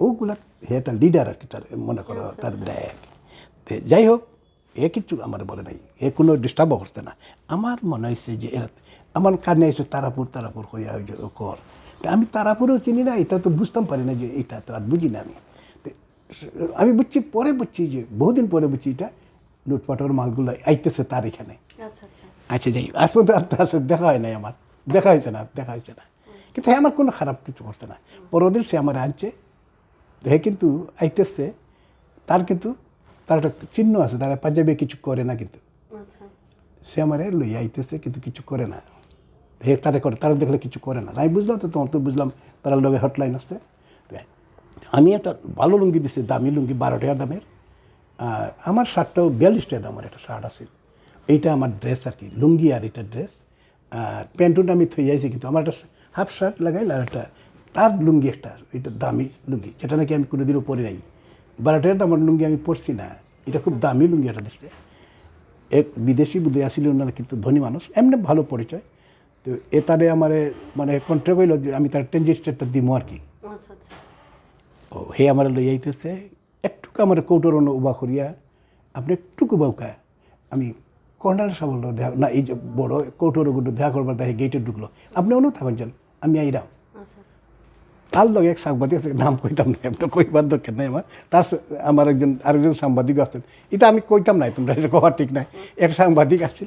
ওগুলা হে একটা লিডার আর কি, তার মনে করো আচ্ছা, তার আচ্ছা। দেয় আর কি। তো যাই হোক, এ কিচ্ছু আমার বলে নাই, এ কোনো ডিস্টার্বও করছে না। আমার মনে হয়েছে যে এরা, আমার কানে এসে তারাপুর, তারাপুর করিয়া ওই যে ও কর। তা আমি তারাপুরেও চিনি না, এটা তো বুঝতাম পারি না যে এটা তো আর বুঝি না আমি। তো আমি বুঝছি, পরে বুঝছি যে, বহুদিন পরে বুঝছি এটা লুটপাটর মালগুলা আইতেছে তার এখানে। আচ্ছা, আচ্ছা। আচ্ছা, যাই হোক, আজ পর্যন্ত আর তার সাথে দেখা হয় নাই আমার, দেখা হয়েছে না, দেখা হয়েছে না। কিন্তু হে আমার কোনো খারাপ কিছু করছে না। পরের দিন সে আমার আনছে, হে কিন্তু আইতেছে, তার কিন্তু, তার একটা চিহ্ন আছে, তার পাঞ্জাবি কিছু করে না কিন্তু। আচ্ছা। সে আমারে লইয়া আইতেছে, কিন্তু কিছু করে না। হে তারে করে, তারা দেখলে কিছু করে না। আমি বুঝলাম তো, তোমার তো বুঝলাম, তার লগে হটলাইন আছে। আমি একটা ভালো লুঙ্গি দিছি, দামি লুঙ্গি, বারো টাকার দামের। আর আমার শার্টটাও বিয়াল্লিশ টাকা দামের একটা শার্ট আছে। এইটা আমার ড্রেস আর কি, লুঙ্গি আর এটা ড্রেস। আর প্যান্ট টুন্ট আমি থই আইছি, কিন্তু আমার একটা হাফ শার্ট লাগাইল আর একটা তার লুঙ্গি একটা, এটা দামি লুঙ্গি, যেটা নাকি আমি কোনোদিনও পরি নাই। বারো টাকার দামের লুঙ্গি আমি পরছি না, এটা খুব দামি লুঙ্গি একটা দিচ্ছে। এক বিদেশি বুদ্ধি আসলে ওনারা কিন্তু ধনী মানুষ, এমনি ভালো পরিচয়। তো এ তারে আমারে মানে কন্ট্রাক্ট হইলো যে আমি তার ট্রানজিস্টারটা দিমু আর কি। আচ্ছা, আচ্ছা। ও, হে আমারে লই আইতেছে, একটুকু আমারে কৌটোর অনো উবা করিয়া, "আপনি একটুকু উবাউকা।" আমি কর্নেল সাহেব দেখা, না, এই যে বড় কৌটোর ওগুলো দেখা করবার দেখে গেটে ঢুকলো। "আপনি অনু থাকেন যান, আমি আইরাম।" আচ্ছা, আচ্ছা। তার লগে এক সাংবাদিক আছে, নাম কইতাম না, এমন কইবার দরকার নাই আমার। তার স-, আমার একজন, আরেকজন সাংবাদিক আছেন, এটা আমি কইতাম না, তোমরা এটা কওয়া ঠিক নাই। এক সাংবাদিক আছে,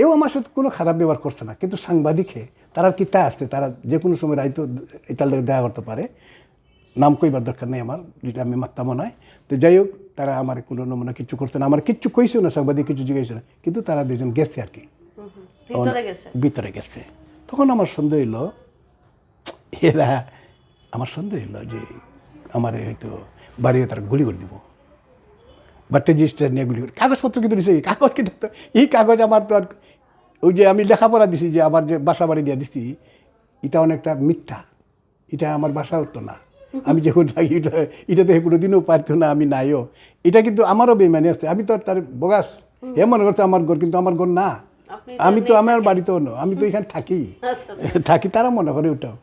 এও আমার সাথে কোনো খারাপ ব্যবহার করছে না, কিন্তু সাংবাদিক হে, তারা কিতা আছে, তারা যে কোনো সময় রাইতো এটার লগে দেখা করতে পারে। নাম কইবার দরকার নেই আমার, যেটা আমি মাততামও নাই। তো যাই হোক, তারা আমার কোনো নমুনা কিচ্ছু করছে না, আমার কিচ্ছু কইছেও না, সাংবাদিক কিছু জিজ্ঞাসা না, কিন্তু তারা দুজন গেছে আর কি। হুম, হুম। ভিতরে গেছে? ভিতরে গেছে। তখন আমার সন্দেহ হইলো, এরা আমার সন্দেহ হইল যে আমার হয়তো বাড়িয়ে তারা গুলি করে দিব, বা রেজিস্টার নিয়ে গুলি করে। কাগজপত্র কিন্তু নিছে, এই কাগজ কিন্তু তো, এই কাগজ আমার তো আর, ওই যে আমি লেখাপড়া দিছি, যে আমার যে বাসা বাড়ি দিয়ে দিছি, এটা অনেকটা মিথ্যা, এটা আমার বাসাও তো না। আমি যখন থাকি, এটা এটা তো কোনোদিনও পারতো না, আমি নাইও। এটা কিন্তু আমারও বেইমানি আছে, আমি তো আর তার বগাস। হে মনে করছে আমার ঘর, কিন্তু আমার ঘর না। আমি তো আমার বাড়িতেও না, আমি তো এখানে থাকি। থাকি, তারা মনে করে ওটাও,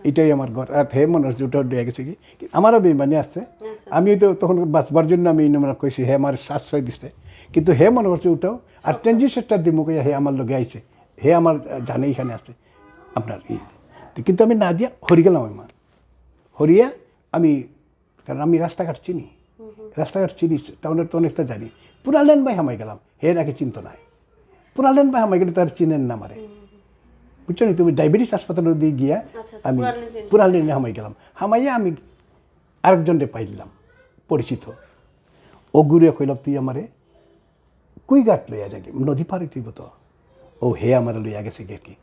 এটাই আমার ঘর। আর হে মনে করছে ওটাও ডুবে গেছে কি, আমারও বেইমানি আছে। আমি তো তখন বাঁচবার জন্য আমি এই নম্বর কইছি, হে আমার আশ্রয় দিছে, কিন্তু হে মনে করছে ওটাও। আর ট্রেনজিস্টারটা দিমু কইয়া হে আমার লগে আইছে, হে আমার জানে এখানে আছে আপনার ই। তো কিন্তু আমি না দিয়া হরি গেলাম আমার। হরিয়া আমি, কারণ আমি রাস্তাঘাট চিনি, রাস্তাঘাট চিনি, টাউনের তো অনেকটা জানি। পুরালেন ভাই হামাই গেলাম, হে নাকি চিনতো নাই। পুরালেন ভাই হামাই গেলে তার চিনেন না মারে। বুঝছো নি? তুমি ডায়াবেটিস হাসপাতালে দিয়ে গিয়া আচ্ছা, আচ্ছা, আমি পুরালেন চিনি। পুরালেনে হামাই গেলাম। হামাইয়া আমি আরেকজনরে পাইলাম পরিচিত। ও ঘুরে কইলাম, "তুই আমারে কুইঘাট লইয়া যাবি, নদী পার হইতে হইব তো।" ও হে আমারে লইয়া গেছে গিয়া কি।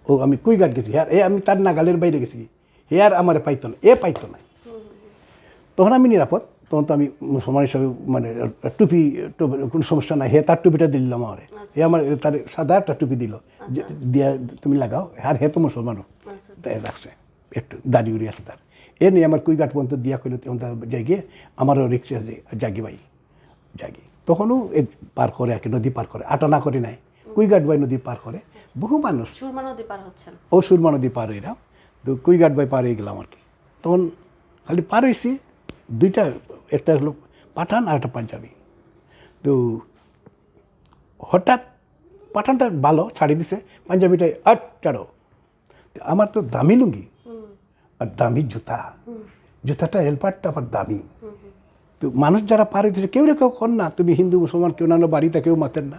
ও আমি কুইঘাট গেছি, হে আর, এ আমি তার নাগালের বাইরে গেছি। হে আর আমারে পাইতো না, এ পাইতো না। তখন আমি নিরাপদ, তখন তো আমি মুসলমান হিসাবে মানে টুপি, টুপি, কোনো সমস্যা নাই। হে তার টুপিটা দিলাম আমারে। হে আমার তার সাদা একটা টুপি দিল, যে, "দিয়া তুমি লাগাও।" আর হে তো মুসলমানও। তাই রাখছে। একটু দাড়ি উড়ি আছে তার। এ নিয়ে আমার কুইঘাট পর্যন্ত দিয়া কইল, "তখন তো যাই গিয়ে, আমারও রিক্সা আছে, যাগি ভাই, যাগি।" তখনও এ পার করে আর কি, নদী পার করে, আটা না করে নাই, কুইঘাট ভাই নদী পার করে। বহু মানুষ। সুরমা নদী পার হচ্ছেন। ও সুরমা নদী পার হইলাম, তো কুইঘাট ভাই পার হয়ে গেলাম আর কি। তখন খালি পার হইছি দুইটা, একটা হলো পাঠান আর একটা পাঞ্জাবি। তো হঠাৎ পাঠানটা ভালো ছাড়ি দিছে, পাঞ্জাবিটাই আট টাড়ো। তো আমার তো দামি লুঙ্গি আর দামি জুতা, জুতাটা এলপারটা আমার দামি। তো মানুষ যারা পার হইতেছে, কেউ না কেউ কর না, তুমি হিন্দু মুসলমান কেউ না, না বাড়িতে কেউ মাতেন না।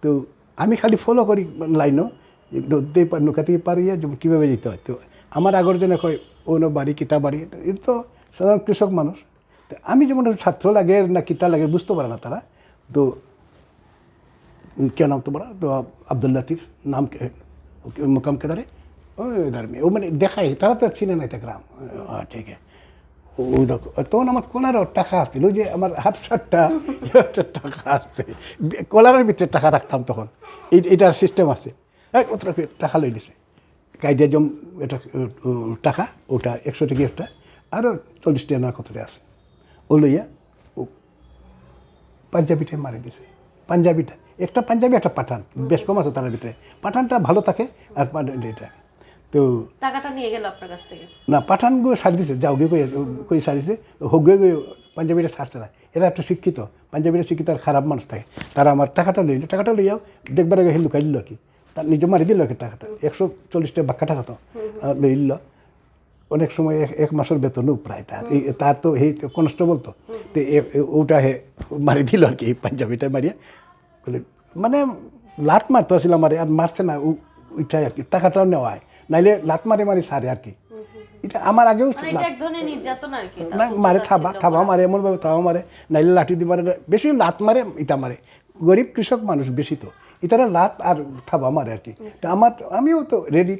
তো আমি খালি ফলো করি লাইনও, নদী পার, নৌকা থেকে পার হইয়া যেমন কীভাবে যেতে হয়। তো আমার আগর জনে কয়, "ও না বাড়ি, কিতা বাড়ি?" তো এ তো সাধারণ কৃষক মানুষ। তো আমি যেমন ছাত্র লাগে না কিতা লাগে বুঝতে পারে না তারা। তো क्या नाम तुम्हारा? तो आप अब्दुल लतीफ, नाम क्या है? मुकाम किधर है? ओ, इधर में। वो मैंने देखा है, তারা তো চিনে না এটা গ্রাম। আহ, ঠিক আছে। ও, ওই দেখো, তখন আমার কলারও টাকা আছিল, ওই যে আমার হাফ শার্টটা, একটা টাকা আছে। কলারের ভিতরে টাকা রাখতাম তখন। এই, এটার সিস্টেম আছে। এক, ও তো টাকা লই নিছে। কায়দা জম এটা, উম, টাকা, ওটা একশো টাকা একটা, আরও চল্লিশ টাকা না কত টাকা আছে। ও লইয়া, ও পাঞ্জাবিটাই মারি দিছে। পাঞ্জাবিটা, একটা পাঞ্জাবি, একটা পাঠান, বেশ কম আছে তার ভিতরে। পাঠানটা ভালো থাকে, আর পাঠান এটা। তো টাকাটা নিয়ে গেল আপনার কাছ থেকে? না, পাঠানগু ছাড়ি দিছে, যাওগি কই, কই ছাড়ি দিছে, হগুয়ে কই পাঞ্জাবিটা ছাড়ছে না। এরা একটু শিক্ষিত, পাঞ্জাবিরা শিক্ষিত আর খারাপ মানুষ থাকে। তারা আমার টাকাটা লইল, টাকাটা লইয়াও দেখবার আগে হে লুকাই নিল আর কি। তার নিজে মারি দিল আর কি টাকাটা, একশো চল্লিশ টাকা বাক্কা টাকা তো, আহ, লইল। অনেক সময় এক, এক মাসের বেতনও প্রায় তার। এই, তার তো এই কনস্টেবল তো, তো এ, এ, ওটা হে মারি দিল আর কি, এই পাঞ্জাবিটা মারিয়া। বলে, মানে, লাত মারতে আসলে আমারে, আর মারছে না, ও, ওইটাই আর কি, টাকাটাও নেওয়া হয়, নাইলে লাত মারে মারি সারে আর কি। এটা আমার আগেও মানে, এটা লা- এক ধরনের নির্যাতন আর কি, না, তার মারে উচ্চ থাবা, তাচ্ছিল্য থাবা করা। মারে, এমনভাবে থাবা মারে, নাইলে লাঠি দিয়ে মারে, বেশি লাত মারে, ইটা মারে। গরিব কৃষক মানুষ বেশি তো, ইতারা লাত আর থাবা মারে আর কি। তা আমার, আমিও তো রেডি,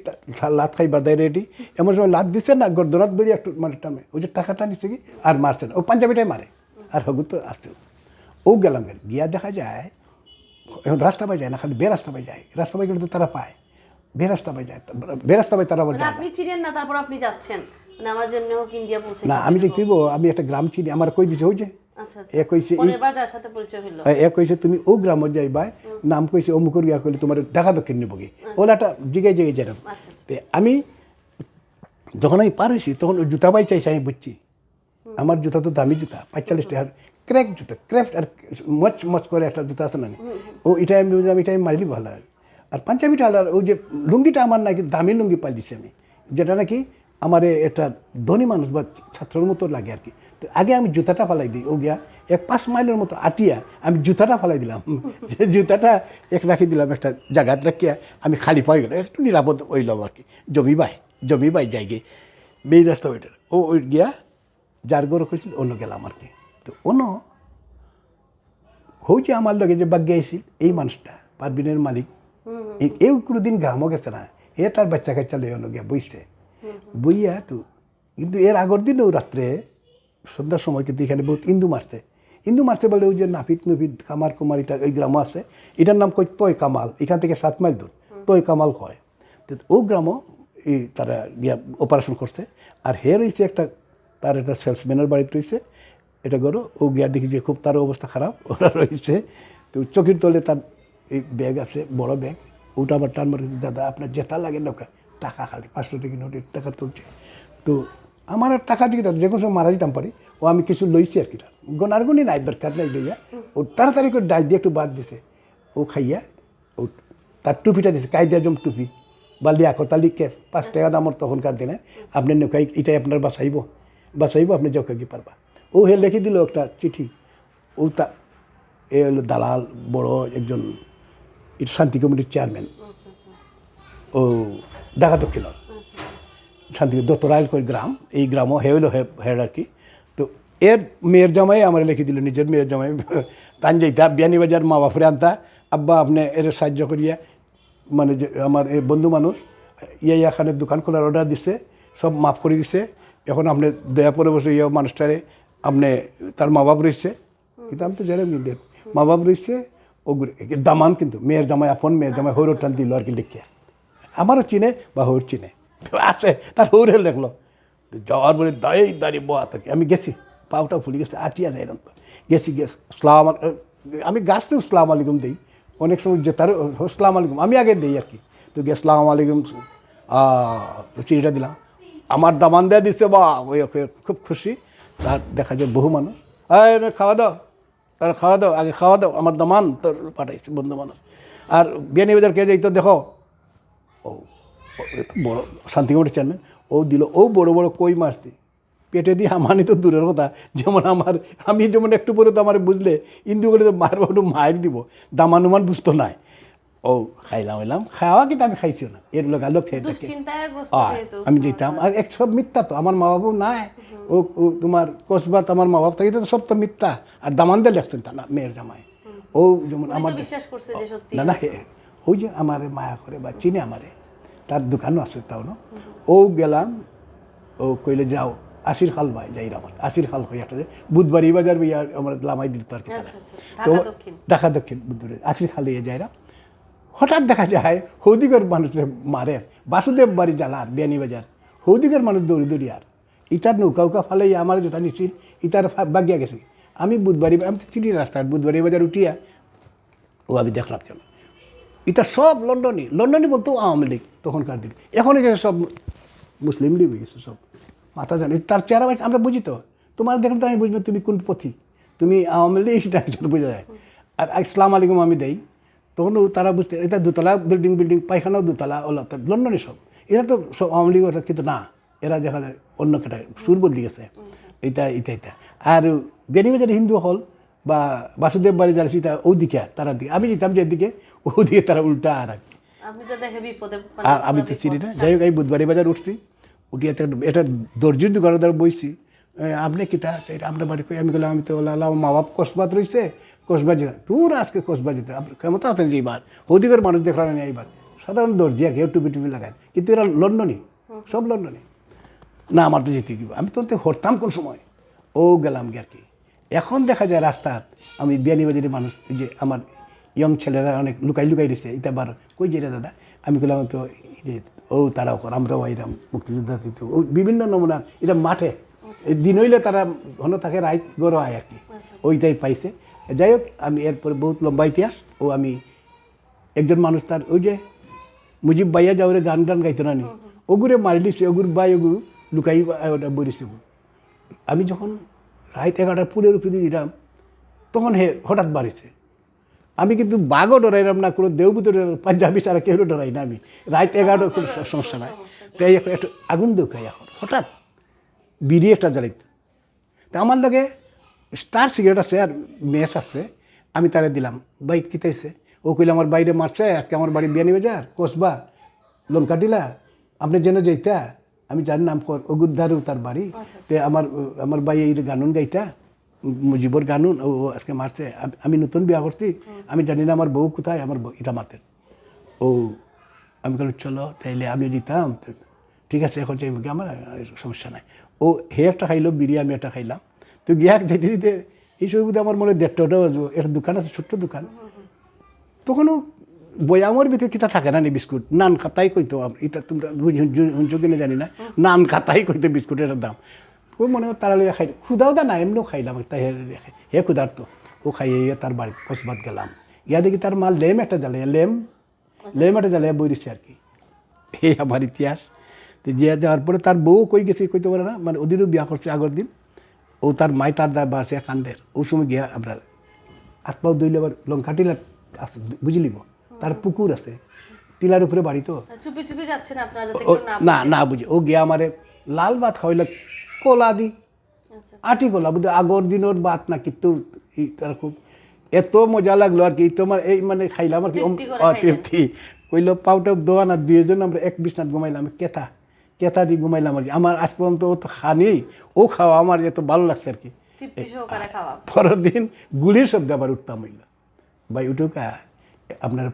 লাত খাইবার দায় রেডি। এমন সময় লাত দিছে না, গর্দনাত ধরি একটু মানে টানে, ওই যে টাকাটা নিচ্ছে কি, আর মারছে না, ও পাঞ্জাবিটাই মারে, আর হগু তো আছে। ও গেলাম, গিয়া দেখা যায় এখন রাস্তা পাই যায় না, খালি বেরাস্তা পাই যায়। রাস্তা পাই গেলে তো তারা পায়, বেরাস্তা পাই যায়, বেরাস্তা পাই তারা আবার মানে যায় না। আপনি চিনেন না, তারপর আপনি যাচ্ছেন, মানে আমার যেমনি হোক ইন্ডিয়া পৌঁছে না, যাবে আমি এরকম। যেতে হইব, আমি একটা গ্রাম চিনি, আমার কই দিছে ওই যে, আচ্ছা, আচ্ছা। এ কইছে, পরের এই বার যার সাথে পরিচয় হইলো। এ কইছে, "তুমি ও গ্রামে যাইবায়, নাম কইছে অমুকর গিয়া কইলে তোমার ঢাকা দক্ষিণ নিবগি।" আচ্ছা। ওলাটা জিগাই জিগাই যেরকম। আচ্ছা, আচ্ছা। তে আমি যখন আমি পার হইছি, তখন ওই জুতা ভাই চাইছে, আমি বুঝছি। আমার জুতা তো দামি জুতা, পঁয়তাল্লিশ টাকার ক্র্যাক জুতা, ক্র্যাফট আর মচ মচ করে একটা জুতা আছে না নি? ও, এটা আমি বুঝলাম, এটা আমি মারিলি ভালো হয়। আর পাঞ্জাবিটা আলাদা, ওই যে লুঙ্গিটা আমার নাকি দামি লুঙ্গি পাই দিছি আমি, যেটা নাকি আমারে একটা ধনী মানুষ বা ছাত্রর মতো লাগে আর কি। তো আগে আমি জুতাটা ফালাই দিই, ও গিয়া এক পাঁচ মাইলের মতো আটিয়া আমি জুতাটা ফালাই দিলাম। যে জুতাটা এক রাখি দিলাম একটা জায়গাত রাখিয়া আমি খালি পাই গেলাম, একটু নিরাপদ হইলাম আর কি। জমি ভাই, জমি ভাই যাই গিয়ে মেইন রাস্তা ওইটা, ও ওই গিয়া যার ঘরে কইছিল, অন্য গেলাম আর কি। তো অন্য হউ যে আমার লগে যে বাগ্যে আইছিল, এই মানুষটা, পারবিনের মালিক, এ-, এও কোনোদিন গ্রামও গেছে না। এ তার বাচ্চা কাচ্চা লইয়া অন্য গিয়া বইছে। বইয়া তো কিন্তু এর আগর দিনও রাত্রে সন্ধ্যার সময় কিন্তু এখানে বহুত হিন্দু মারছে। হিন্দু মারছে বলে ওই যে নাপিত নুপিত, কামার কুমার, ইটা ওই গ্রামও আছে। এটার নাম কই তয় কামাল, এখান থেকে সাত মাইল দূর। তয় কামাল কয়। তো ও গ্রামও এই তারা গিয়া অপারেশন করছে। আর হে রইছে একটা, তার একটা সেলসম্যানের বাড়িত রইছে। এটা করো, ও গিয়া দেখি যে খুব তার অবস্থা খারাপ, ওরা রইছে। তো চকির তলে তার এই ব্যাগ আছে, বড় ব্যাগ, ওটা আবার টান মারে, "দাদা, আপনার যেটা লাগে নেউক্কা।" টাকা খালি পাঁচশো টাকা নোট, এক টাকা তুলছে। তো আমার আর টাকা দিকে তার যে কোনো সময় মারা যেতাম পারি, ও আমি কিছু লইছি আর কি, তার গনারগুনি নাই, দরকার নাই লইয়া। ও তাড়াতাড়ি করে ডাল দিয়ে একটু ভাত দিছে, ও খাইয়া, ও তার টুপিটা দিছে, কায়দে আজম টুপি বা লিয়াকত আলী ক্যাপ, পাঁচ টাকা দামর তখনকার দিনে। "আপনি নেউক্কা, এটাই আপনার বাঁচাইবো, বাঁচাইবো, আপনি যাউক্কা গি পারবা।" ও হে লেখি দিল একটা চিঠি, ও তা, এ হলো দালাল, বড় একজন, এটা শান্তি কমিটির চেয়ারম্যান, আচ্ছা, আচ্ছা। ও ঢাকা দক্ষিণর আচ্ছা। শান্তি দত্তরায় কই গ্রাম, এই গ্রামও হে হইলো হে-, হেড আর কি। তো এর মেয়ের জামাই আমার লেখি দিল, নিজের মেয়ের জামাই, "তান যাইতা বিয়ানীবাজার মা বাপরে আনতা, আব্বা আপনি এর সাহায্য করিয়া, মানে যে আমার এই বন্ধু মানুষ, ইয়া ইয়া খানের দোকান খোলার অর্ডার দিছে, সব মাফ করে দিছে, এখন আপনি দয়া করে বসে ইয়া মানুষটারে, আপনি তার মা বাপ রইছে।" কিন্তু আমি তো জানি না, মা বাপ রইছে, ও ঘুরে, এ দামান কিন্তু মেয়ের জামাই, আপন মেয়ের জামাই, হৌরটান দিল আর কি লিখিয়া। আমারও চিনে বা হৌর চিনে। তো আছে, তার হৌরে লেখলো। তো যাওয়ার পরে দাঁড়িয়ে দাঁড়িয়ে বয়া থাকি। আমি গেছি, পাওটা ফুলি গেছে, আটিয়া যাইলাম তো। গেছি, গেছি, সালাম আল-, আমি গাছরেও সালাম আলাইকুম দেই। অনেক সময় যে তার, "সালাম আলাইকুম", আমি আগে দেই আর কি। তো গিয়া "সালাম আলাইকুম", আহ, চিঠিটা দিলাম। আমার দামান দেয়া দিছে বা, ওই ওকে খুব খুশি। তার দেখা যায় বহু মানুষ, "এই নে খাওয়া দাও।" তারা খাওয়া দাও, আগে খাওয়া দাও, আমার দামান তোর পাঠাইছে বন্ধু মানুষ। আর বিয়ানীবাজার কে যাইতো দেখো, ও, ও, এত বড় শান্তি কমিটির চেয়ারম্যান, ও দিল, ও বড় বড় কই মাছ দি, পেটে দি হামানি তো দূরের কথা, যেমন আমার, আমি যেমন একটু পরে তো আমার বুঝলে, ইন্দু করে তো মার বাবু মায়ের দিব, দামানুমান বুঝতো নাই। ও খাইলাম, হইলাম, খাওয়া কিন্তু আমি খাইছি না, এর লোক আলো খেয়ে থাকে। দুশ্চিন্তাগ্রস্ত আহ, যেহেতু। আমি যেতাম, আর এক সব মিথ্যা তো, আমার মা বাবু নাই, ও, ও তোমার কসবাত আমার মা বাবা থাকে, এটা তো সব তো মিথ্যা। আর দামান্দে লেখছেন তা না, মেয়ের জামাই। ও যেমন উনি তো আমার বিশ্বাস করছে যে সত্যি। না, না, হে, ওই যে আমারে মায়া করে বা চিনে আমারে, তার দোকানও আছে তাও না। ও গেলাম, ও কইলে, "যাও, আসির খাল ভাই, যাইরাম।" আসির খাল হয়ে একটা যে বুধবাড়ি বাজার বইয়া আমার লামাই দিল তো আর কি তারা। আচ্ছা, আচ্ছা, আচ্ছা। তো ঢাকা দক্ষিণ। ঢাকা দক্ষিণ বুধবাড়ি, আসির খাল হয়ে যাইরাম। হঠাৎ দেখা যায় হৌদিগর মানুষরে মারের, বাসুদেব বাড়ি জ্বালার, বিয়ানীবাজার, হৌদিগর মানুষ দৌড়ি দৌড়ি আর ইতার নৌকা উকা ফালাই আমার যেটা নিছিল, ইতার ফা-, বাগিয়া গেছে। আমি বুধবাড়ি, আমি তো চিনি রাস্তাঘাট, বুধবাড়ি বাজার উঠিয়া ও আমি দেখলাম যেন। ইতা সব লন্ডনী, লন্ডনী বলতেও আওয়ামী লীগ তখনকার দিন। এখন এখানে সব মুসলিম লীগ হয়ে গেছে সব। মাথা জানে, তার চেহারা ভাই আমরা বুঝি তো। তোমার দেখলে তো আমি বুঝবো তুমি কোন পথি। তুমি আওয়ামী লীগ না একজন বোঝা যায়। আর আসসালামু আলাইকুম আমি দেই। তখন ও তারা বুঝতে, এটা দোতলা বিল্ডিং, বিল্ডিং, পায়খানাও দোতলা, ওলা তো লন্ডনী সব। এরা তো সব আওয়ামী লীগ অর্থাৎ কিন্তু না, এরা দেখা যায় অন্য ক্যাটাগরি, সুর বদলি গেছে। এটা, এটা, এটা। আর বিয়ানীবাজারে হিন্দু হল বা বাসুদেব বাড়ি যারা সেটা ওদিকে আর তারা দিকে। আমি যেতাম যেদিকে, ওদিকে তারা উল্টা আর আর কি। আপনি তো দেখে বিপদে, মানে, আর আমি তো বিপদ চিনি না। যাই হোক, আমি বুধবাড়ি বাজার উঠছি, উঠি একটা, একটা দর্জির দোকানদার বইছি। "এ, আপনি কিতা?" "এই আমরা বাড়ি কই?" আমি বললাম, "আমি তো ওলা, ওলা, মা বাপ কসবাত রইছে, কসবা যেতে।" "তোর আজকে কসবা যেতে, আপনি ক্ষমতা আছেন যে এবার, ওদিকের মানুষ দেখলাম আমি এইবার।" সাধারণ দর্জি আর কি, টুপি টুপি লাগায়, কিন্তু এরা লন্ডনী, সব লন্ডনী। "না, আমার তো যেতে দিব, আমি তো হরতাম কোন সময়।" ও গেলাম গিয়ে আর কি। এখন দেখা যায় রাস্তাত আমি বিয়ানীবাজারের মানুষ, ওই যে আমার ইয়ং ছেলেরা অনেক লুকাই লুকাই রয়েছে, এটা বার কই যে রে দাদা? আমি বললাম, "তো এই যে ও তারা ওখানে, আমরাও আইরাম মুক্তিযোদ্ধা দিতে।" ও বিভিন্ন নমুনার, এটা মাঠে। এই দিন হইলে তারা ঘন থাকে, রাইত গরো আয় আর কি। ওইটাই পাইছে। যাই হোক, আমি এরপরে বহুত লম্বা ইতিহাস। ও আমি একজন মানুষ তার ওই যে মুজিব ভাইয়া যাওরে গান টান গাইতো না নি, ওগুরে মারিলিছে, ওগুর ভাই ওগু লুকাই, আহ, ওটা বইরিছে ওগু। আমি যখন রাইত এগারোটা পুলের উপরে দিলাম, তখন হে হঠাৎ বাড়িছে। আমি কিন্তু বাঘও ডরাইলাম না, কোনো দেওভূতও ডরাইলাম, পাঞ্জাবি ছাড়া কেউ ডরাই না আমি। রাইত এগারোটা কোনো স-, সমস্যা নাই। তাই এখন একটু আগুন দেখাই এখন। হঠাৎ বিড়ি একটা জ্বালিত। তা আমার লগে স্টার সিগারেট আছে আর ম্যাচ আছে, আমি তারে দিলাম। "ভাই, কিতা অইছে?" ও কইলে, "আমার ভাইরে মারছে, আজকে আমার বাড়ি বিয়ানীবাজার, কসবা, লঙ্কাটিলা, আপনি যেন যাইতা।" আমি জানি না, আমি কর-, ওগুর ধারেও তার বাড়ি। আচ্ছা, আচ্ছা। তে আমার, আমার ভাই এই গানুন গাইতা, মুজিবর গানুন, ও, ও আজকে মারছে। আমি, আমি নতুন বিয়া করছি, আমি জানি না আমার বউ কোথায়, আমার বউ, এটা মাতের। ও, আমি বললাম, "চলো, তাইলে আমি দিতাম।" তো ঠিক আছে, এখন যাই মুখে, আমার আর সমস্যা নাই। ও হে একটা খাইলো, বিড়ি আমি একটা খাইলাম। তো গিয়া যেতে যেতে এই সময় বোধহয় আমার মনে হয় দেড়টা ওটা বাজবো, একটা দোকান আছে, ছোট্ট দোকান। তখনও বয়ামর ভিতরে কিতা থাকে না নি বিস্কুট, নান কাতাই কইতো আমরা, ইতা তোমরা বুঝ-, হুন-, হুন-, হুনছো কিনা জানি না, নান কাতাই কইতো বিস্কুটের দাম। ও মনে হয় তারা লইয়া খাই, ক্ষুধাও দা না, এমনিও খাইলাম, তাই হে, হে ক্ষুধার্ত। ও খাইয়ে ইয়ে তার বাড়ি কসবাত গেলাম, ইয়া দেখি তার মা লেম একটা জ্বালাইয়া, লেম, লেম একটা জ্বালাইয়া বই রইছে আর কি। এই আমার ইতিহাস। তো যে যাওয়ার পরে তার বউ কই গেছে কইতে পারে না, মানে ওদিনও বিয়া করছে আগের দিন। ও তার মাই তার দা-, বাসে কান্দের। ওই সময় গিয়া আমরা আত পাও ধুইলে আবার লঙ্কা টিলা আছে, বুঝলিব? তার পুকুর আছে, টিলার উপরে বাড়ি তো। চুপি চুপি যাচ্ছেন আপনারা যাতে ও, কেউ না না, বুঝে। না বুঝে। ও গিয়া আমারে লাল ভাত খাওয়াইলো, কলা দি। আচ্ছা। আটি কলা, বুঝে আগর দিনর ভাত না কিন্তু ই তার খুব এত মজা লাগলো আর কি। তোমার এই মানে খাইলাম আর কি, ওম, তৃপ্তি করে অ, খাইলেন। তৃপ্তি। কইলো পাউটা দোয়া না, দুইজন আমরা এক বিছনাত ঘুমাইলাম, কেতা, কেতা দি ঘুমাইলাম আর কি। আমার আজ পর্যন্ত অত খানি, ও খাওয়া আমার এত ভালো লাগছে আর কি। তৃপ্তি সহকারে খাওয়া। পরের দিন গুলির শব্দে আবার উঠতাম হইলো, ভাই উঠুকা, আপনার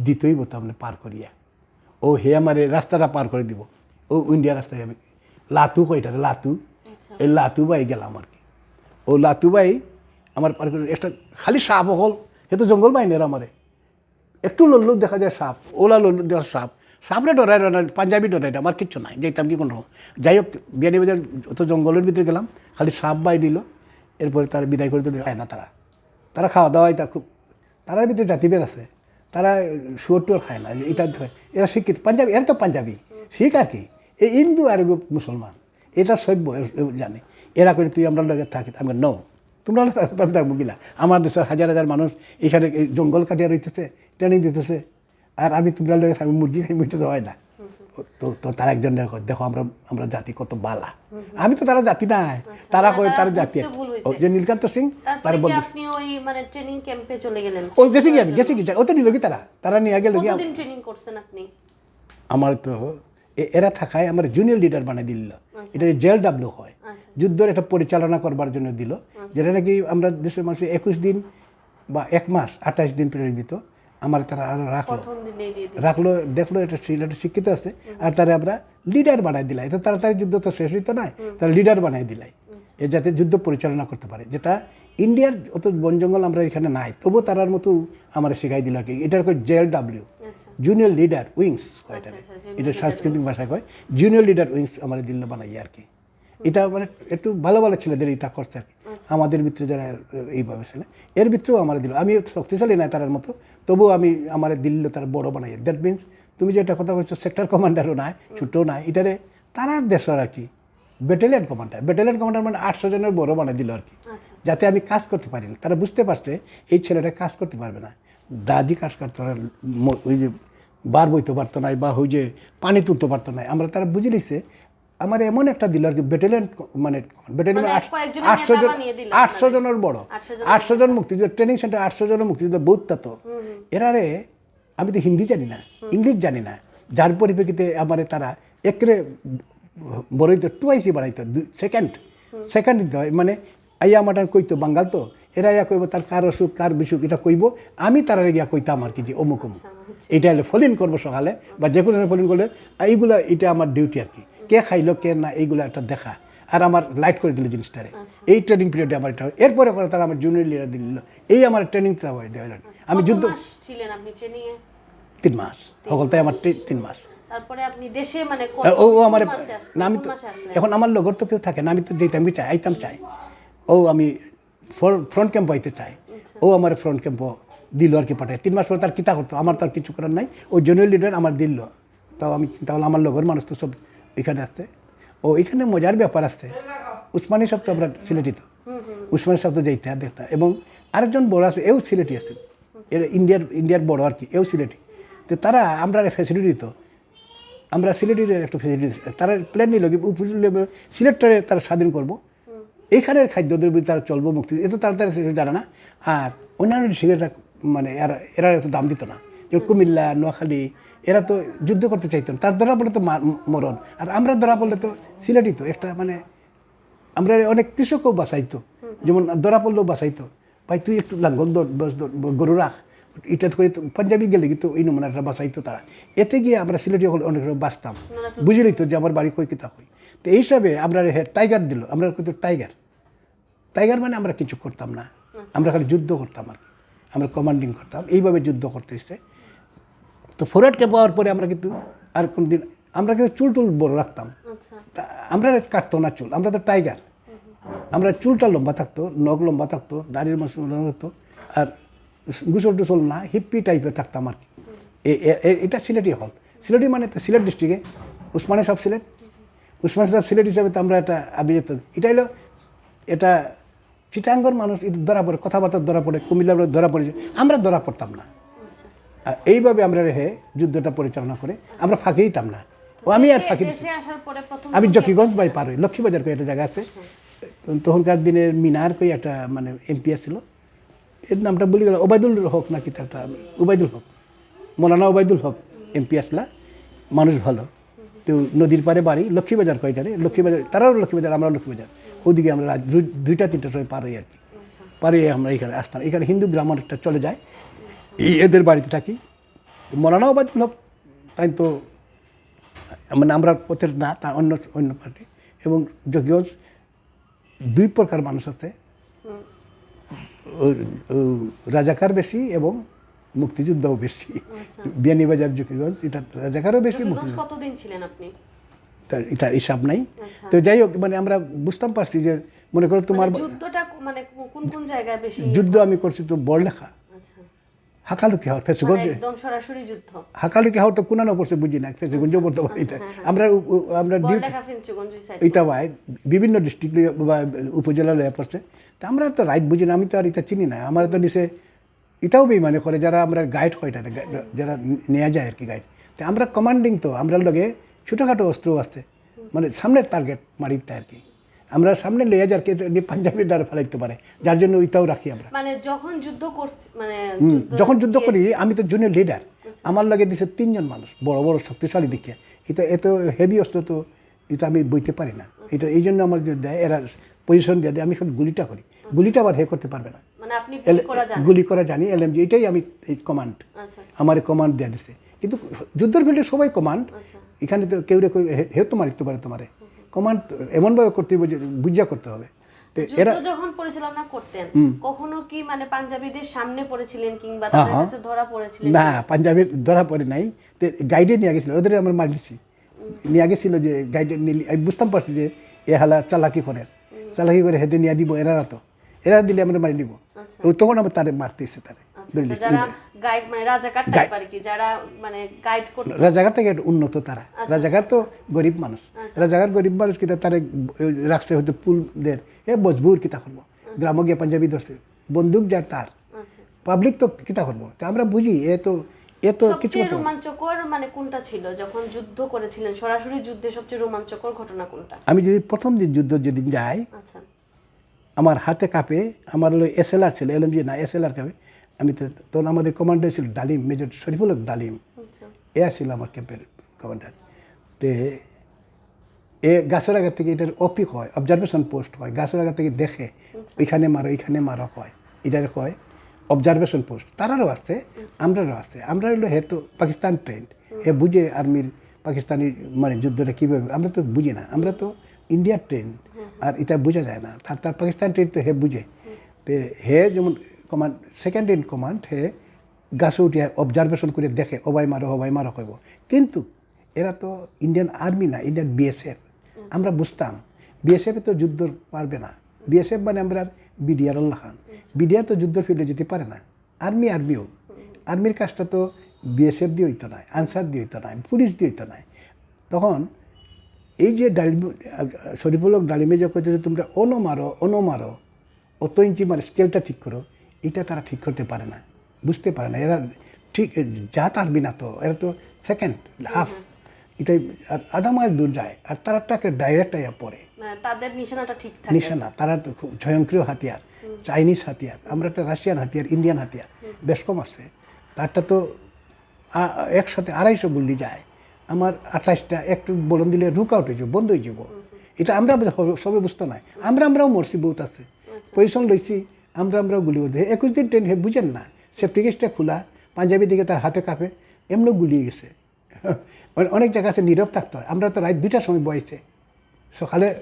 দিতেই বলতো আপনি পার করিয়া। ও হে আমারে রাস্তাটা পার করে দিব। ও ইন্ডিয়া রাস্তায় আমি লাতু কইটারে লাতু, এই লাতু বাই গেলাম আর কি। ও লাতু বাই আমার পার করে একটা খালি সাপ অকল, হে তো জঙ্গল বাইনের আমারে। একটু লড়লেও দেখা যায় সাপ, ওলা লড়লেও দেখা সাপ। সাপরে ডরাই না, পাঞ্জাবি ডরাই না, আমার কিচ্ছু নাই, যাইতাম কি কোনো। যাই হোক, বিয়ানীবাজার অত জঙ্গলের ভিতরে গেলাম, খালি সাপ বাই দিল, এরপরে তারা বিদায় করে দিল, খায় না তারা। তারা খাওয়া দাওয়া এটা খুব, তারার ভিতরে জাতিভেদ আছে, তারা শুয়োর টুয়োর খায় না, এটা খায়। এরা শিক্ষিত, পাঞ্জাবি, এরা তো পাঞ্জাবি, শিখ আর কি, এই হিন্দু আর এগু মুসলমান, এটা সভ্য, এ-, এ জানে। এরা করে তুই আমরা লগে থাকি, আমি নো, তোমরা লগে থাকো, আমি থাকবো কিলা? আমার দেশের হাজার হাজার মানুষ এখানে এই জঙ্গল কাটিয়া রইতেছে, ট্রেনিং দিতেছে, আর আমি তোমরা লগে থাকবো, মুরগি খাই, মুরগি তো হয় না। তো, তো তারা একজন দেখো, দেখো আমরা, আমরা জাতি কত বালা। আমি তো তারা জাতি নাই, তারা কয় তারা জাতি। ও যে নীলকান্ত সিং, তার বন্ধু। আপনি ওই মানে ট্রেনিং ক্যাম্পে চলে গেলেন? ও গেছে কি আমি, গেছে কি, ও তো নিল কি তারা, তারা নিয়ে গেল কি। কতদিন ট্রেনিং করছেন আপনি? আমার তো এ-, এরা থাকায় আমার জুনিয়র লিডার বানিয়ে দিল। এটা জেএলডব্লিউ হয়, যুদ্ধর একটা পরিচালনা করবার জন্য দিল, যেটা নাকি আমরা দেশের মানুষ একুশ দিন বা এক মাস আঠাশ দিন ট্রেনিং দিত, আমার তারা আরো রাখলো। প্রথম দিনেই দিয়ে দিল। রাখলো, দেখলো এটা সিলেটে শিক্ষিত আছে, আর তারা আমরা লিডার বানাই দিলা। এটা তাড়াতাড়ি যুদ্ধ তো শেষ হইতো না, তারা লিডার বানাই দিলাই, এ যাতে যুদ্ধ পরিচালনা করতে পারে। যেটা ইন্ডিয়ার অত বন জঙ্গল আমরা এখানে নাই, তবু তারার মতো আমরা শিখাই দিল আর কি। এটা কয় জেএলডব্লিউ, জুনিয়র লিডার উইংস। এটা সংস্কৃতিক ভাষায় কয় জুনিয়র লিডার উইংস, আমরা দিল বানাই আর কি। এটা মানে একটু ভালো ভালো ছেলেদের এটা করছে আর কি। আমাদের ভিতরে যারা এইভাবে ছিল, এর ভিতরেও আমার দিল। আমি শক্তিশালী নাই তারার মতো, তবুও আমি আমার দিল তারা বড় বানাই। দ্যাট মিনস তুমি যে একটা কথা কইছো, সেক্টর কমান্ডারও নাই, ছোটও নাই, এটারে তারার দেশের আর কি ব্যাটালিয়ন কমান্ডার। ব্যাটালিয়ন কমান্ডার মানে আটশো জনের বড় বানাই দিল আর কি, যাতে আমি কাজ করতে পারি না। তারা বুঝতে পারছে এই ছেলেটা কাজ করতে পারবে না, দাদি কাজ করতে পারে, ম-, ওই যে বার বইতে পারতো না বা ওই যে পানি তুলতে পারতো না। আমরা তারা বুঝে নিছে, আমার এমন একটা দিল আর কি, ব্যাটালিয়ন ক-, মানে ব্যাটালিয়ন মানে আট-, কয়েকজনের আটশো নেতা জন, বানিয়ে দিল আটশো আপনাদের। জনের বড়, আটশো জন আটশো জন মুক্তিযোদ্ধা, ট্রেনিং সেন্টার আটশো জনের মুক্তিযোদ্ধা, বউত তো। এরারে আমি তো হিন্দি জানি না, ইংলিশ জানি না, যার পরিপ্রেক্ষিতে আমারে তারা একরে বড়ই তো টুয়াইসি বাড়াইতো, সেকেন্ড, সেকেন্ড দিতে হয়। মানে আইয়া আমার কইতো বাঙ্গাল তো, এরা ইয়া কইবো তার কার অসুখ, কার বিসুখ, এটা কইবো। আমি তারারে গিয়া কইতাম আর কি যে অমুক অমুক। এটা হলে ফোন ইন করবো সকালে বা যে কোনো ফোন ইন করলে, এইগুলা, এটা আমার ডিউটি আর কি। কে খাইলো, কে না, এইগুলা একটা দেখা। আর আমার লাইট করে দিল জিনিসটারে। এই ট্রেনিং পিরিয়ডে আমার এটা হয়। এরপরে করে তারা আমার জুনিয়র লিডার দিল, এই আমার ট্রেনিং দেওয়া হয়। আমি কত যুদ্ধ মাস ছিলেন আপনি ট্রেনিং এ? তিন মাস, হকলতাই আমার তি-, তিন মাস। তারপরে আপনি দেশে মানে কত আহ, ও, ও আমার, কোন মাসে আসলেন? না, আমি কোন তো, মাসে আসলেন? এখন আমার লগর তো কেউ থাকে না, আমি তো যেতাম কি চাই, আইতাম চাই। ও আমি ফ্রন্ট ক্যাম্প আইতে চাই, ও আমার ফ্রন্ট ক্যাম্প দিল আর কি পাঠায়। তিন মাস পরে তার কিতা করতো, আমার তো আর কিছু করার নাই। ও জুনিয়র লিডার আমার দিল, তাও আমি চিন্তা করলাম আমার লগর মানুষ তো সব এখানে আছে। ও এখানে মজার ব্যাপার আছে, উসমানী সাহেব তো আমরা সিলেটি তো, উসমানী সাহেব তো যাইতে আর দেখতাম। এবং আরেকজন বড় আছে, এও সিলেটি আছে, এর ইন্ডিয়ার, ইন্ডিয়ার বড় আর কি, এও সিলেটি। তো তারা আমরা ফেসিলিটি দিত, আমরা সিলেটির একটা ফেসিলিটি দিছি। তারা প্ল্যান নিল কি উপজেলা লেভেল সিলেটটারে তারা স্বাধীন করবো, এইখানের খাদ্যদ্রব্য তারা চলবো মুক্তি, এত তাড়াতাড়ি সেটা জানে না। আর অন্যান্য ডিস্ট্রিক্টে মানে এরা, এরা এত দাম দিত না, যেমন কুমিল্লা, নোয়াখালী, এরা তো যুদ্ধ করতে চাইতো না, তার ধরা পড়লে তো মা-, মরণ। আর আমরা ধরা পড়লে তো সিলেটি তো একটা মানে আমরা অনেক কৃষকও বাঁচাইতো, যেমন ধরা পড়লেও বাঁচাইতো, ভাই তুই একটু লাঙ্গল ধর, বস ধর, ব-, গরু রাখ, এটা তো করে তো পাঞ্জাবি গেলে কিন্তু এই নমুনাটা বাঁচাইতো তারা। এতে গিয়ে আমরা সিলেটি হকল অনেক সময় বাঁচতাম, বুঝলি তো যে আমার বাড়ি কই কিতা কই। তো এই হিসাবে আমরা হে টাইগার দিল, আমরা কিন্তু টাইগার। টাইগার মানে আমরা কিছু করতাম না, আমরা খালি যুদ্ধ করতাম আর কি। আমরা কমান্ডিং করতাম, এইভাবে যুদ্ধ করতে হচ্ছে। তো ফরওয়ার্ড ক্যাম্প হওয়ার পরে আমরা কিন্তু আর কোনদিন, আমরা কিন্তু চুল টুল বড় রাখতাম। আচ্ছা। তা আমরা কাটতো না চুল, আমরা তো টাইগার। আমরা চুলটা লম্বা থাকতো, নখ লম্বা থাকতো, দাড়ির মাছ লম্বা থাকতো, আর গোসল টোসল না, হিপ্পি টাইপের থাকতাম আর কি। এ- এ- এ- এটা সিলেটি হল। সিলেটি মানে তো সিলেট ডিস্ট্রিক্টে উসমানী সাহেব সিলেট, উসমানী সাহেব সিলেট হিসাবে তো আমরা এটা আবির্ভূত। এটা হলো, এটা চিটাঙ্গর মানুষ, এটা ধরা পড়ে, কথাবার্তা ধরা পড়ে, কুমিল্লার ধরা পড়ে, আমরা ধরা পড়তাম না। আর এইভাবে আমরা হে যুদ্ধটা পরিচালনা করে আমরা ফাঁকি দিতাম না। ও আমি আর ফাঁকি দিছি। দেশে আসার পরে প্রথম আমি যুদ্ধ জকিগঞ্জ বাই পার হই, লক্ষ্মীবাজার কই একটা জায়গা আছে। তখনকার দিনে মিনার কই একটা মানে এমপি আছিল, এর নামটা ভুলে গেলাম, ওবায়দুল হক নাকি তার একটা, ওবায়দুল হক, মৌলানা ওবায়দুল হক এমপি আসলা, মানুষ ভালো। তো নদীর পাড়ে বাড়ি, লক্ষ্মীবাজার কয়টারে, লক্ষ্মীবাজার, তারাও লক্ষ্মীবাজার, আমরাও লক্ষ্মীবাজার। ওদিকে আমরা রাত দুই- দুইটা তিনটার সময় পার হই আর কি। পার হয়ে আমরা এখানে আসতাম। এখানে হিন্দু গ্রাম একটা চলে যায়, এই এদের বাড়িতে থাকি। তো মৌলানা ওবায়দুল হক তাই তো মানে আমরা পথের না, তা অন্য অন্য পার্টি। এবং জকিগঞ্জ দুই প্রকার মানুষ আছে, ও- ও রাজাকার বেশি এবং মুক্তিযোদ্ধাও বেশি। বিয়ানীবাজার জকিগঞ্জ, এটা রাজাকারও বেশি, জকিগঞ্জ মুক্তিযোদ্ধা, কতদিন ছিলেন আপনি? তা- এটা হিসাব নাই। আচ্ছা। তো যাই হোক, মানে আমরা বুঝতাম পারছি যে মনে করো তোমার মানে যুদ্ধটা কো- মানে কো- কোন কোন জায়গায় বেশি? যুদ্ধ আমি করছি তো বড়লেখা, আচ্ছা। হাকালুকি হাওর, মানে ফেঞ্চুগঞ্জে। একদম সরাসরি যুদ্ধ। হাকালুকি হাওর তো কোনানো পড়ছে বুঝি না, ফেঞ্চুগঞ্জও পড়তে পারি না। আমরা উ- উ- আমরা ডিউটি বড়লেখা ফেঞ্চুগঞ্জ ওই সাইড। এটা ভাই বিভিন্ন ডিস্ট্রিক্ট বা উপজেলা লয়ে পড়ছে। তা আমরা তো রাইট বুঝি না, আমি তো আর এটা চিনি না। আমরা তো নিচে এটাও বেইমানি করে যারা আমরা গাইড হয়, এটা গা- যারা নেওয়া যায় আর কি গাইড। তো আমরা কমান্ডিং তো, আমরা লগে ছোটোখাটো অস্ত্র আছে, মানে সামনের টার্গেট মারিতে আর কি। আমরা সামনে লইয়া যার কি পাঞ্জাবির দ্বারা ফেলাইতে পারে, যার জন্য ওইটাও রাখি আমরা। মানে যখন যুদ্ধ করছি, মানে হুম, যুদ্ধ যখন যুদ্ধ ইয়ে- করি আমি তো জুনিয়র লিডার, আমার লগে দিছে তিনজন মানুষ, বড় বড় শক্তিশালী দেখিয়া। এটা এত হেভি অস্ত্র তো, এটা আমি বইতে পারি না। এটা এই জন্য আমার যে দেয়, এরা পজিশন দিয়ে দেয়, আমি শুধু গুলিটা করি, গুলিটা আবার হে করতে পারবে না। মানে আপনি গুলি করা জানেন? গুলি করা জানি, এলএমজি, এটাই আমি এই কমান্ড, আচ্ছা, আচ্ছা। আমার কমান্ড দিয়ে দিছে। কিন্তু যুদ্ধর ফিল্ডে সবাই কমান্ড, আচ্ছা। এখানে তো কেউ রে কেউ হে- হেও তো মারিতে পারে তোমারে। কমান্ড এমনভাবে করতে হবে যে বুঝা করতে হবে। তো যুদ্ধ এরা যখন পরিচালনা করতেন, কখনো কি মানে পাঞ্জাবিদের সামনে পড়েছিলেন কিংবা হ্যাঁ, তাদের হ্যাঁ। কাছে ধরা পড়েছিলেন? না, পাঞ্জাবির ধরা পড়ে নাই। তো গাইডে নিয়ে গেছিল, ওদের আমরা মারিছি। নিয়ে গেছিল যে গাইডে নিয়ে, আমি বুঝতাম পারছি যে এ হালা চালাকি করে, চালাকি করে হেঁটে নিয়ে দিব এরা তো, এরা দিলে আমরা মারি নিব। ও তখন আবার তারে মারতে এসে তারে আচ্ছা, আচ্ছা, যারা গাইড মানে রাজাকার টাইপ আর কি, যারা মানে গাইড করতে রাজাকার থেকে একটু উন্নত তারা। রাজাকার তো গরিব মানুষ, রাজাকার গরিব মানুষ, কিতা তারে রাখছে হয়তো পুল দের, এ মজবুর কিতা করবো, গ্রামে গিয়ে পাঞ্জাবি ধরছে, বন্দুক যার তার, আচ্ছা, আচ্ছা। পাবলিক তো কিতা করবো। তো আমরা বুঝি এ তো, এ তো কিছু সবচেয়ে করতে পারবো না। রোমাঞ্চকর মানে কোনটা ছিল যখন যুদ্ধ করেছিলেন, সরাসরি যুদ্ধে সবচেয়ে রোমাঞ্চকর ঘটনা কোনটা? আমি যদি প্রথম দিন যুদ্ধ যেদিন যাই, আচ্ছা। আমার হাতে কাঁপে, আমার হলো এসএলআর ছিল, এলএমজি না, এসএলআর কাঁপে। আমি তো, তখন আমাদের কমান্ডার ছিল ডালিম, মেজর শরীফুল হক ডালিম, আচ্ছা। এ ছিল আমার ক্যাম্পের কমান্ডার। তে এ গাছের আগা থেকে এটার অপি হয়, অবজারভেশন পোস্ট হয়, গাছের আগা থেকে দেখে ওইখানে মারো, এখানে মারো হয়, এটার হয় অবজারভেশন পোস্ট। তারারও আছে, আমরারও আছে। আমরা হলো হেতু পাকিস্তান ট্রেন্ড, হে বুঝে আর্মির পাকিস্তানি মানে যুদ্ধটা কীভাবে, আমরা তো বুঝি না, আমরা তো ইন্ডিয়ার ট্রেন্ড, আর এটা বোঝা যায় না। তার তার পাকিস্তান ট্রেন্ড তো হে বুঝে। তে হে যেমন কমান্ড, সেকেন্ড ইন কমান্ড, হে গাছে উঠিয়া অবজারভেশন করে দেখে, ও ভাই মারো, ও ভাই মারো কইব। কিন্তু এরা তো ইন্ডিয়ান আর্মি না, ইন্ডিয়ান বিএসএফ। আমরা বুঝতাম বিএসএফ তো যুদ্ধ পারবে না। বিএসএফ মানে আমরা বিডিআর লাখান, বিডিআর তো যুদ্ধ ফিল্ডে যেতে পারে না। আর্মি আর্মিও, আর্মির কাজটা তো বিএসএফ দিয়ে হইতো না, আনসার দিয়ে হইতো না, পুলিশ দিয়ে হইতো না। তখন এই যে ডালিম, শরীফুল হক ডালিমে যে কইতেছে তোমরা অনো মারো, অনো মারো, অত ইঞ্চি মানে স্কেলটা ঠিক করো, এটা তারা ঠিক করতে পারে না, বুঝতে পারে না। এরা ঠিক জাত আর্মি না তো, এরা তো সেকেন্ড হাফ, এটাই আর আধা মাইল দূর যায়, আর তারা ট্রাকে ডাইরেক্ট আইয়া পড়ে। মানে তাদের নিশানাটা ঠিক থাকে। নিশানা, তারা তো খুব স্বয়ংক্রিয় হাতিয়ার, চাইনিজ হাতিয়ার, আমরা একটা রাশিয়ান হাতিয়ার, ইন্ডিয়ান হাতিয়ার বেশ কম আছে। তারটা তো আ-, একসাথে আড়াইশো গুল্লি যায়, আমার আঠাশটা একটু বলন দিলে রুক আউট হয়ে যাবো, বন্ধ হয়ে যাবো। এটা আমরা সবে বুঝতে নাই, আমরা আমরাও মরছি, বহুত আছে পজিশন লইছি, আমরা আমরাও গুলি করছি। একুশ দিন ট্রেন হে বুঝেন না, সেফটি গেটটা খোলা, পাঞ্জাবি দিকে তার হাতে কাঁপে, এমনও গুলি গেছে। অনে- অনেক জায়গা আছে নীরব থাকতে হয়। আমরা তো রাত দুইটার সময় বয়েছে, সকালে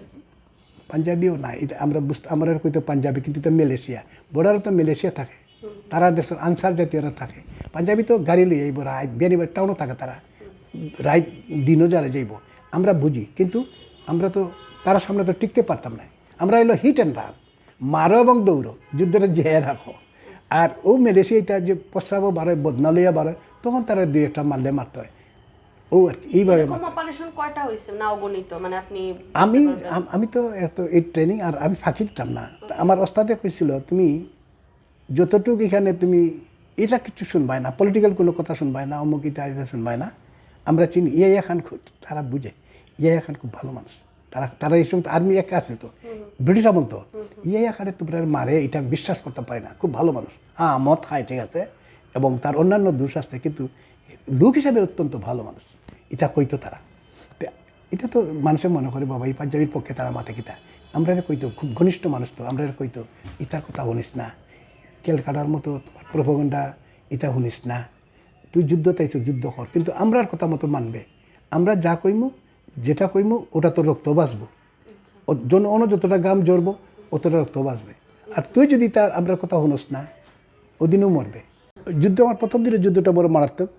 পাঞ্জাবিও নাই, এটা আমরা বুঝতে, আমরা কইতো পাঞ্জাবি, কিন্তু এটা মালয়েশিয়া, বর্ডারে তো মালয়েশিয়া থাকে, তারা দেশের আনসার জাতীয়রা থাকে। পাঞ্জাবি তো গাড়ি লই আইব, রাইত বিয়ানি টাউনও থাকে তারা, রাইত দিনও যারা যাইব। আমরা বুঝি, কিন্তু আমরা তো তারা সামনে তো টিকতে পারতাম না। আমরা এলো হিট অ্যান্ড রান, মারো এবং দৌড়ো, যুদ্ধটা জিয়ে রাখো। আর ও মালয়েশিয়া এটা যে প্রস্রাবও বারোয়, বদনা লইয়া বারোয়, তখন তারা দুই একটা মারলে মারতে হয়। ও আর কি, এইভাবে এরকম মারতে হয়। অপারেশন কয়টা হয়েছে না অগণিত, মানে আপনি আমি বলতে পারবেন? আম- আমি তো এত এই ট্রেনিং আর আমি ফাঁকি দিতাম না। আমার ওস্তাদে কইছিল, তুমি যতটুকু এখানে তুমি এটা কিছু শুনবায় না, পলিটিক্যাল কোনো কথা শুনবায় না, অমুক ইতা ইতা শুনবায় না। আমরা চিনি ইয়াহিয়া খান, খুব তারা বুঝে, ইয়াহিয়া খান খুব ভালো মানুষ। তারা তারা এই সময় আর্মি একা আছে তো, ব্রিটিশ আমল তো। ইয়াহিয়া খানে তোমরা মারে, এটা আমি বিশ্বাস করতে পারি না, খুব ভালো মানুষ। হ্যাঁ, মদ খায়, ঠিক আছে, এবং তার অন্যান্য দোষ আছে, কিন্তু লোক হিসাবে অত্যন্ত ভালো মানুষ, এটা কইতো তারা। তে এটা তো মানুষে মনে করে, বাবা, এই পাঞ্জাবির পক্ষে তারা মাতে কিতা। আমরা এরা কইতো, খুব ঘনিষ্ঠ মানুষ তো, আমরা এরা কইতো, ইতার কথা শুনিস না, ক্যালকাটার মতো তোমার প্রোপাগান্ডা, ইতা শুনিস না। তুই যুদ্ধ তাইছো, যুদ্ধ কর, কিন্তু আমরার কথা মতো মানবে। আমরা যা কইমু, যেটা কইমু, ওটা তো রক্ত বাঁচবো। ও জন অন্য যতটা গাম ঝরবো, অতটা রক্ত বাঁচবে। আর তুই যদি তার আমরার কথা শুনস না, ওদিনও মরবে। যুদ্ধ, আমার প্রথম দিনের যুদ্ধটা বড় মারাত্মক।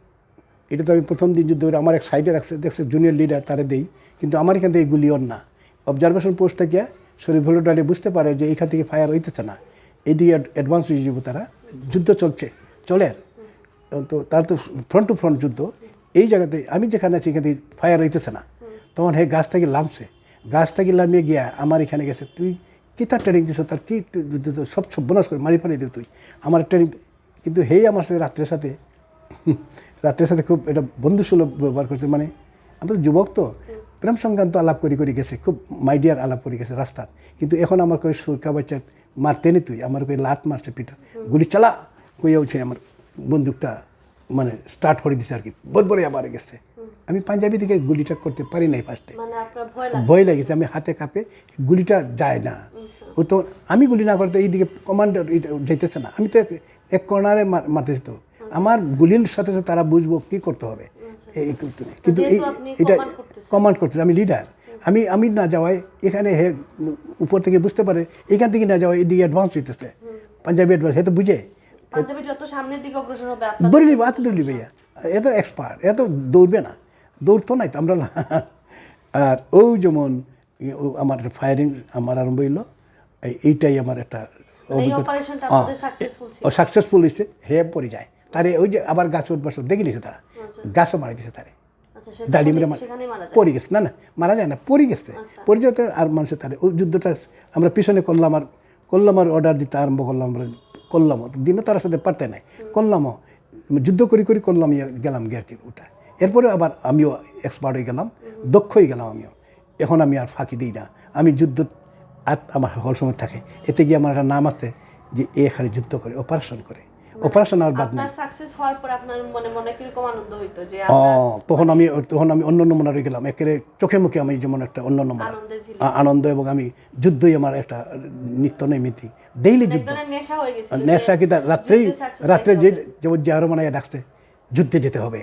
এটা তো আমি প্রথম দিন যুদ্ধ করে আমার এক সাইডে রাখছে, দেখছে জুনিয়র লিডার, তারে দেই, কিন্তু আমার এখান থেকে গুলি ওর না। অবজারভেশন পোস্ট থেকে শরীফুল ডালি বুঝতে পারে যে এখান থেকে ফায়ার হইতেছে না, এইদিকে অ্যাডভান্স হয়ে যাবো তারা, যুদ্ধ চলছে, চলের। তো তার তো ফ্রন্ট টু ফ্রন্ট যুদ্ধ, এই জায়গাতে আমি যেখানে আছি এখান থেকে ফায়ার হইতেছে না। তখন হে গাছ থেকে লামছে, গাছ থেকে লামিয়ে গিয়া আমার এখানে গেছে, তুই কিতা ট্রেনিং দিছ, তার কি তুই যুদ্ধ তো সব সর্বনাশ করে মারি ফালাই দিবি তুই আমার ট্রেনিং। কিন্তু হেই আমার সাথে রাত্রের সাথে রাত্রের সাথে খুব একটা বন্ধুসুলভ ব্যবহার করছে, মানে আমরা তো যুবক তো, প্রেম সংক্রান্ত আলাপ করি করি গেছে, খুব মাইডিয়ার আলাপ করি গেছে রাস্তাত। কিন্তু এখন আমার কই সুরকা বাচ্চা মারতে নি তুই, আমার কই লাত মারছে পিঠা, গুলি চালা কইয়া উঠছে আমার বন্দুকটা, মানে স্টার্ট করে দিছে আর কি, বড় বড় আবার গেছে। আমি পাঞ্জাবি দিকে গুলিটা করতে পারি নাই ফার্স্টে, মানে আপনার ভয় লাগছে? ভয় লেগেছে, আমি হাতে কাঁপে, গুলিটা যায় না। ও তো আমি গুলি না করতে এইদিকে কমান্ডার যাইতেছে না, আমি তো এক- এক কর্নারে মারতেছি তো, আমার গুলির সাথে সাথে তারা বুঝবো কি করতে হবে। এই কিন্তু কিন্তু এই যেহেতু আপনি এটা কমান্ড করতেছেন। কমান্ড করতেছে, আমি লিডার, আমি আমি না যাওয়ায় এখানে হে উপর থেকে বুঝতে পারে, এখান থেকে না যাওয়ায় এদিকে অ্যাডভান্স হইতেছে, পাঞ্জাবি অ্যাডভান্স, হে তো বুঝে। পাঞ্জাবি যত সামনের দিকে অগ্রসর হবে আপনার ধরে নিবে, হাতে ধরে নিবে ইয়া। এ তো এক্সপার্ট, এ তো দৌড়বে না, দৌড়তো নাই তো আমরা না। আর ও যেমন ও আমার ফায়ারিং আমার আরম্ভ হইলো, এই- এইটাই আমার একটা মানে এই অভিজ্ঞতা। অপারেশনটা হ্যাঁ, আপনাদের সাকসেসফুল ছিল? ও সাকসেসফুল হইছে, হে পড়ে যায়। তারে ওই যে আবার গাছ উঠবার সময় দেখে নিছে তারা, আচ্ছা। গাছও মারা দিছে তারে। আচ্ছা, সে ডালিমরে তখন মারা- সেখানেই মারা যায়? পড়ে গেছে, না না, মারা যায় না, পড়ে গেছে। আচ্ছা। পড়ে যেতে আর মানুষের তারে ওই যুদ্ধটা আমরা পিছনে করলাম আর করলাম আর অর্ডার দিতে আরম্ভ করলাম, আমরা করলাম, দিনও তার সাথে পারতে নাই, করলামও, যুদ্ধ করি করি করলাম, ইয়ে গেলাম গিয়ে আর কি ওটা। এরপরে আবার আমিও এক্সপার্ট হয়ে গেলাম, দক্ষ হয়ে গেলাম আমিও। এখন আমি আর ফাঁকি দিই না, আমি যুদ্ধ আর আমার সকল সময় থাকে। এতে গিয়ে আমার একটা নাম আছে যে এ খালি যুদ্ধ করে, অপারেশন করে, অপারেশন আর বাদ নাই। আপনার সাকসেস হওয়ার পর আপনার মনে মনে কিরকম আনন্দ হইতো যে ও, আপনার তখন আমি তখন আমি অন্য নমুনা রয়ে গেলাম, একেবারে চোখে মুখে আমি যেমন একটা অন্য নমুনা আনন্দে ছিল। আ- আনন্দ, এবং আমি যুদ্ধই আমার একটা নিত্য নৈমিত্তিক, ডেইলি এক যুদ্ধ। ধরনের নেশা হয়ে গেছে যে নেশা কি তার রাত্রেই যুদ্ধে success রাত্রে হতে যে হবে। যেমন যে আরো মানে ডাকতে যুদ্ধে যেতে হবে,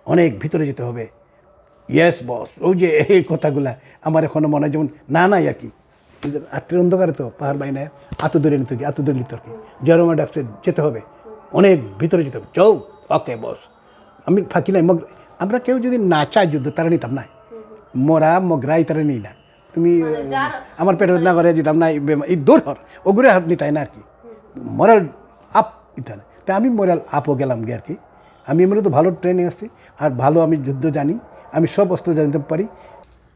অনেক ভিতরে যেতে হবে। ইয়েস বস, ওই যে এই কথাগুলা আমার এখনো মনে হয় যেমন না নাই আর কি। রাত্রে অন্ধকারে তো পাহাড় বাইনে আতো ধরে নিতে কি, আতো ধরে নিতে আর কি। জরমা ডাকছে যেতে হবে, অনেক ভিতরে যেতে হবে। চৌ, ওকে বস, আমি ফাঁকি নাই। মগ আমরা কেউ যদি না চায় যুদ্ধ, তারা নিতাম না। মরা মগরা তারা নিই না। তুমি মানে যার আমার পেটে না করে দিতাম না, এই বেমা- এই দূর হর, ওগুলো হাত নিতাই না আর কি। মরার আপ ইতা না। তা আমি মরাল আপও গেলাম গিয়ে আর কি। আমি এমনি তো ভালো ট্রেনিং আসছি, আর ভালো আমি যুদ্ধ জানি, আমি সব অস্ত্র জানতে পারি।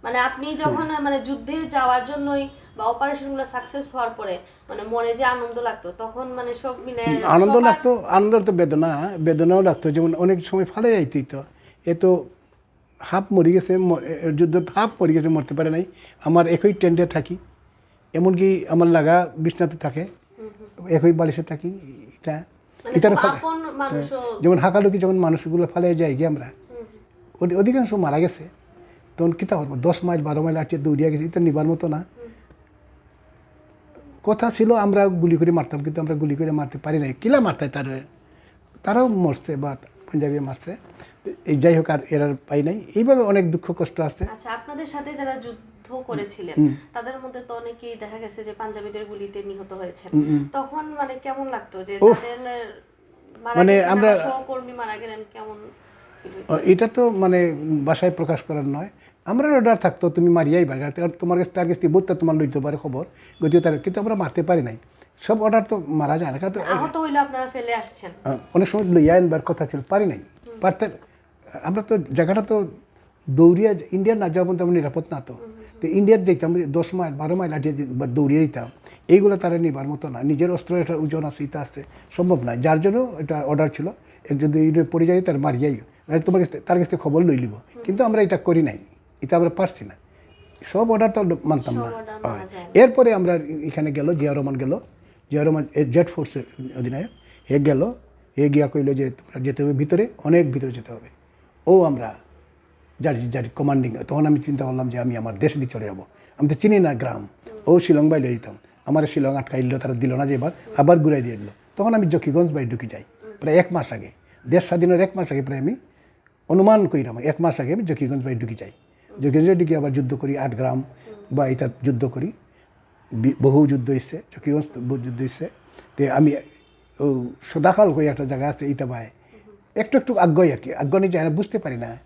মানে আপনি যখন মানে যুদ্ধে যাওয়ার জন্যই বা অপারেশন গুলো সাকসেস হওয়ার পরে মানে মনে যে আনন্দ লাগতো তখন মানে সব মিলে আনন্দ সবার- লাগতো, আনন্দ লাগতো, বেদনা, বেদনাও লাগতো। যেমন অনেক সময় ফালাই যাইতই তো, এ তো হাফ মরি গেছে, ম- এ- যুদ্ধ হাফ মরি গেছে, মরতে পারে নাই। আমার একই টেন্টে থাকি, এমনকি আমার লাগা বিছনাতে থাকে, একই বালিশে থাকি। এটা মানে এটার খুব ফলে- আপন মানুষও যেমন হাকালুকি যখন মানুষগুলো ফালাই যায় গিয়ে আমরা, অধি- অধিকাংশ মারা গেছে। তখন কিতা করবো, দশ মাইল বারো মাইল আটিয়ে দৌড়িয়া গেছে, এটা নিবার মতো না। কথা ছিল আমরা গুলি করে মারতাম, কিন্তু আমরা গুলি করে মারতে পারি নাই। কিলা মারতায় তার, তারাও মরছে বা পাঞ্জাবি মারছে। এই যাই হোক, আর এরার পাই নাই। এইভাবে অনেক দুঃখ কষ্ট আছে। আচ্ছা, আপনাদের সাথে যারা যুদ্ধ করেছিলেন, হুম। তাদের মধ্যে তো অনেকেই দেখা গেছে যে পাঞ্জাবিদের গুলিতে নিহত হয়েছেন। হুম, হুম। তখন মানে কেমন লাগতো যে উফ। তাদের মারা মানে গেছেন, আমরা- আমার সহকর্মী মারা গেলেন, কেমন ফিল হইতো? ও, এটা তো মানে ভাষায় প্রকাশ করার নয়। আমরা অর্ডার থাকতো, "তুমি মারিয়াই বা, কারণ তোমার কাছে, তার কাছ থেকে বহুত তোমার লইতে পারে খবর, গতিকে তার, কিন্তু আমরা মারতে পারি নাই।" সব অর্ডার তো মারা যায় না, কারণ তো আহত হইলে আপনারা ফেলে আসছেন। আহ, অনেক সময় লইয়া আনবার কথা ছিল, পারি নাই। পারতে, আমরা তো জায়গাটা তো দৌড়িয়া ইন্ডিয়া না যাওয়া পর্যন্ত আমরা নিরাপদ না তো। তো ইন্ডিয়ার যেতাম, দশ মাইল, বারো মাইল আটিয়া যে-, বা দৌড়িয়ে দিতাম, এইগুলো তারা নিবার মতো না। নিজের অস্ত্র, একটা ওজন আছে, ইটা আছে, সম্ভব না। যার জন্য এটা অর্ডার ছিল, এক যদি ইউনিট পড়ে যায়, তার মারিয়াই। মানে তোমার কাছে, তার কাছে খবর লই লিব। কিন্তু আমরা এটা করি নাই, এটা আমরা পারছি না। সব অর্ডার তো মানতাম সব না। অর্ডার মানা হয়। যায় না। এরপরে আমরা এখানে গেল, জিয়া রহমান গেল, জিয়া রহমান জেড ফোর্সের অধিনায়ক, হে গেল, হে গিয়া কইল যে, "তোমরা যেতে হবে ভিতরে, অনেক ভিতরে যেতে হবে।" ও আমরা যার যার কমান্ডিং, তখন আমি চিন্তা করলাম যে আমি আমার দেশ দিয়ে চলে যাবো। আমি তো চিনি না গ্রাম। ও শিলং বাই লই যেতাম, আমার শিলং আটকাইল, তারা দিল না যে এবার, আবার ঘুরাই দিয়ে দিল। তখন আমি জকিগঞ্জ বাই ঢুকি যাই, প্রায় এক মাস আগে, দেশ স্বাধীনের এক মাস আগে প্রায় আমি অনুমান করিলাম, এক মাস আগে আমি জকিগঞ্জ বাই ঢুকি যাই। জকিগঞ্জ ঢুকি আবার যুদ্ধ করি, আট গ্রাম বা এটা যুদ্ধ করি, বি- বহু যুদ্ধ হয়েছে, জকিগঞ্জ বহু যুদ্ধ হয়েছে। তে আমি ও সদাখাল কই একটা জায়গা আছে, ইটা বায় একটু একটু আগ্রহী আর কি, আগ্রহ নিয়ে যায় না, বুঝতে পারি না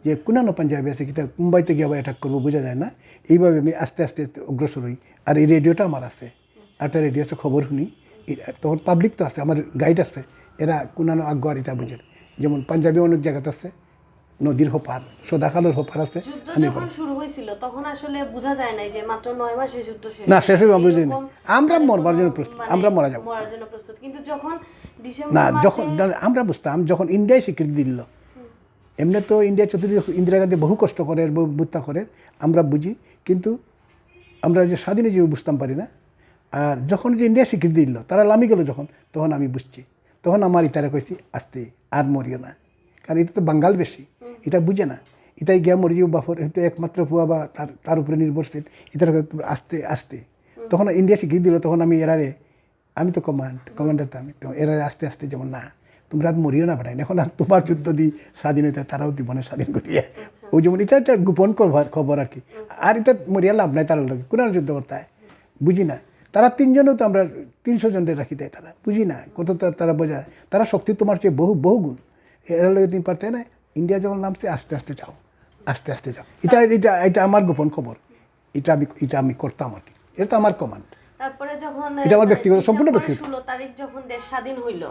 যে কোনানো পাঞ্জাবি আছে, কিতা মুম্বাইতে গিয়ে আবার অ্যাটাক করবো, বোঝা যায় না। এইভাবে আমি আস্তে আস্তে আস্তে অগ্রসর হই। আর এই রেডিওটা আমার আছে, একটা রেডিও আছে, খবর শুনি। এই- তখন পাবলিক তো আছে, আমার গাইড আছে, এরা কোনানো আগ্রহ আর ইতা বুঝেন। যেমন পাঞ্জাবি অনেক জায়গাতে আছে, নদীর হপার, সদাখালর হপার আছে। যুদ্ধ আমি যখন শুরু হয়েছিল, তখন আসলে বোঝা যায় নাই যে মাত্র নয় মাসে যুদ্ধ শেষ। না, শেষ হইব, আমি বুঝিনি। এরকম আমরা মানে মরবার কোনো জন্য প্রস্তুত, মানে আমরা মরা যাবো। মরার জন্য প্রস্তুত। কিন্তু যখন ডিসেম্বর না, মাসে যখন না, আমরা বুঝতাম, যখন ইন্ডিয়ায় স্বীকৃতি দিল, এমনি তো ইন্ডিয়া চতুর্দিকে ইন্দিরা গান্ধী বহু কষ্ট করে, বহু বুদ্ধা করে, আমরা বুঝি, কিন্তু আমরা যে স্বাধীনে যে বুঝতাম পারি না। আর যখন যে ইন্ডিয়া স্বীকৃতি দিল, তারা লামি গেল যখন, তখন আমি বুঝছি, তখন আমার ইতারে কইছি, "আস্তে, আর মরিও না।" কারণ এটা তো বাঙ্গাল বেশি, এটা বুঝে না। এটাই গিয়া মরি যাবো, বাপর হয়তো একমাত্র পুয়া বা তার তার উপরে নির্ভরশীল। এটার আস্তে আস্তে, তখন ইন্ডিয়া স্বীকৃতি দিল, তখন আমি এরারে, আমি তো কমান্ড কমান্ডার, তো আমি তো এরারে আস্তে আস্তে, যেমন, "না, তোমরা আর মরিও না বেটাইন, এখন আর তোমার যুদ্ধ দি স্বাধীন হইতে, তারাও জীবনে স্বাধীন করিয়া।" ওই যেমন এটা একটা গোপন খবর খবর আর কি। আর এটা মরিয়া লাভ নাই, তারা লোক কোন যুদ্ধ করতে হয়, বুঝি না। তারা তিনজনেও তো আমরা তিনশো জনরে রাখি দেয়, তারা বুঝি না কত তা- তারা বোঝা, তারা শক্তি তোমার চেয়ে বহু বহু গুণ। এরা লোকে তুমি পারতে না। ইন্ডিয়া যখন নামছে, আস্তে আস্তে যাও, আস্তে আস্তে যাও। এটা এটা এটা আমার গোপন খবর, এটা আমি এটা আমি করতাম আর কি। এটা তো আমার কমান্ড। তারপরে যখন এটা আমার ব্যক্তিগত, সম্পূর্ণ ব্যক্তিগত। ষোলো তারিখ যখন দেশ স্বাধীন হইল,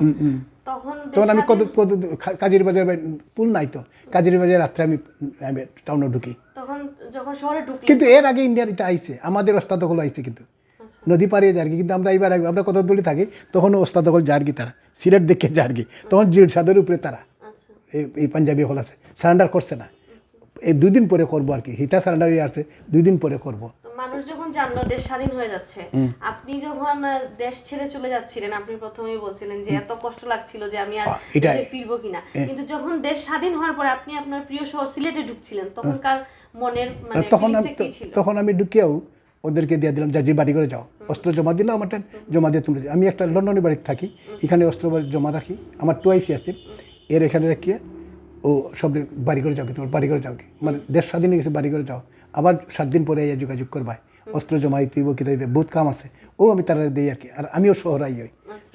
তখন দেশ তখন আমি কত স্বাধীন- কত দূর- খা- কাজির বাজার বাই-, পুল নাই তো, কাজির বাজার রাত্রে আমি আমি টাউনে ঢুকি। তখন যখন শহরে ঢুকলেন, কিন্তু এর আগে ইন্ডিয়ার এটা আইছে, আমাদের ওস্তাদ হকল আইছে কিন্তু। নদী পাড়িয়ে যার কি, কিন্তু আমরা এবার আগে- আমরা কত দূরে থাকি, তখন ওস্তাদ হকল যার কি তারা, সিলেট দেখে যার কি, তখন জিরসাদর উপরে তারা, আচ্ছা। এই এই পাঞ্জাবি হকল আছে, সারেন্ডার করছে না। এই দুই দিন পরে করবো আর কি, হিতা সারেন্ডার হয়ে আসছে, দুই দিন পরে করবো। তো মানুষ যখন জানলো দেশ স্বাধীন হয়ে যাচ্ছে, আপনি যখন আহ, দেশ ছেড়ে চলে যাচ্ছিলেন, আপনি প্রথমেই বলছিলেন যে এত কষ্ট লাগছিল যে আমি আর আহ, এটা- দেশে ফিরবো কিনা। কিন্তু যখন দেশ স্বাধীন হওয়ার পরে আপনি আপনার প্রিয় শহর সিলেটে ঢুকছিলেন, তখনকার মনের মানে তখন আমি ফিলিংসটা কি ছিল? তখন আমি ঢুকিয়াও ওদেরকে দিয়ে দিলাম, "যা, যে বাড়ি করে যাও।" অস্ত্র জমা দিলাম, আমার জমা দিয়ে তোমরা যাও। আমি একটা লন্ডনি বাড়িতে থাকি, এখানে অস্ত্র বাড়ি জমা রাখি, আমার টু আইসি আছে, এর এখানে রাখিয়ে ও সব বাড়ি করে যাও কি, তোমার বাড়ি করে যাও কি, মানে দেশ স্বাধীন হয়ে গেছে, বাড়ি করে যাও, আবার সাত দিন পরে আইয়া যোগাযোগ করবায়, অস্ত্র জমা দিতে হইব, কিতা দিতে, বহুত কাম আছে, ও আমি তারা দেই আর কি। আর আমিও শহর আই হই,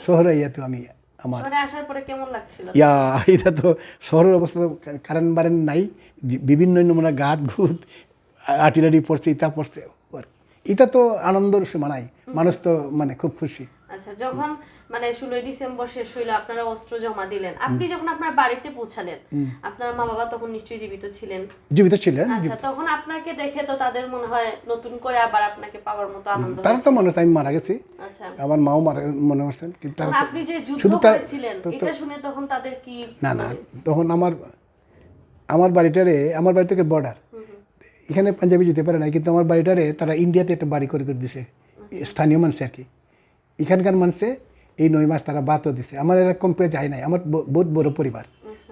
শহর আইয়া তো আমি আমার শহরে আসার পরে কেমন লাগছিল? ইয়া, এটা তো শহরের অবস্থা তো কা- কারেন্ট বারেন্ট নাই, যে বিভিন্ন নমুনা গাত গুত, আর্টিলারি পড়ছে, ইতা পড়ছে, আর এটা তো আনন্দর সীমা নাই, মানুষ তো মানে খুব খুশি। আচ্ছা, যখন মানে ষোলোই ডিসেম্বর শেষ হইলো, আপনারা অস্ত্র জমা দিলেন, আপনি যখন আপনার বাড়িতে পৌঁছালেন, আপনার মা বাবা তখন নিশ্চয়ই জীবিত ছিলেন। জীবিত ছিলেন। আচ্ছা, তখন আপনাকে দেখে তো তাদের মনে হয় নতুন করে আবার আপনাকে পাওয়ার মতো আনন্দ তারা তো হয়েছিল। মনে হয় আমি মারা গেছি, আচ্ছা। আমার মাও মারা মনে করছেন, কিন্তু তারা তখন তো- আপনি যে যুদ্ধ শুধু তারা- করেছিলেন, তো- তো- এটা শুনে তখন তাদের কি না, না, তখন আমার আমার বাড়িটারে, আমার বাড়ি থেকে বর্ডার, এখানে পাঞ্জাবি যেতে পারে না, কিন্তু আমার বাড়িটারে তারা ইন্ডিয়াতে একটা বাড়ি করে করে দিছে, স্থানীয় মানুষ আর কি। এখানকার মানুষে এই নয় মাস তারা ভাতও দিছে। আমার এরকম পেয়ে যায় নাই, আমার ব- বহুত বড় পরিবার,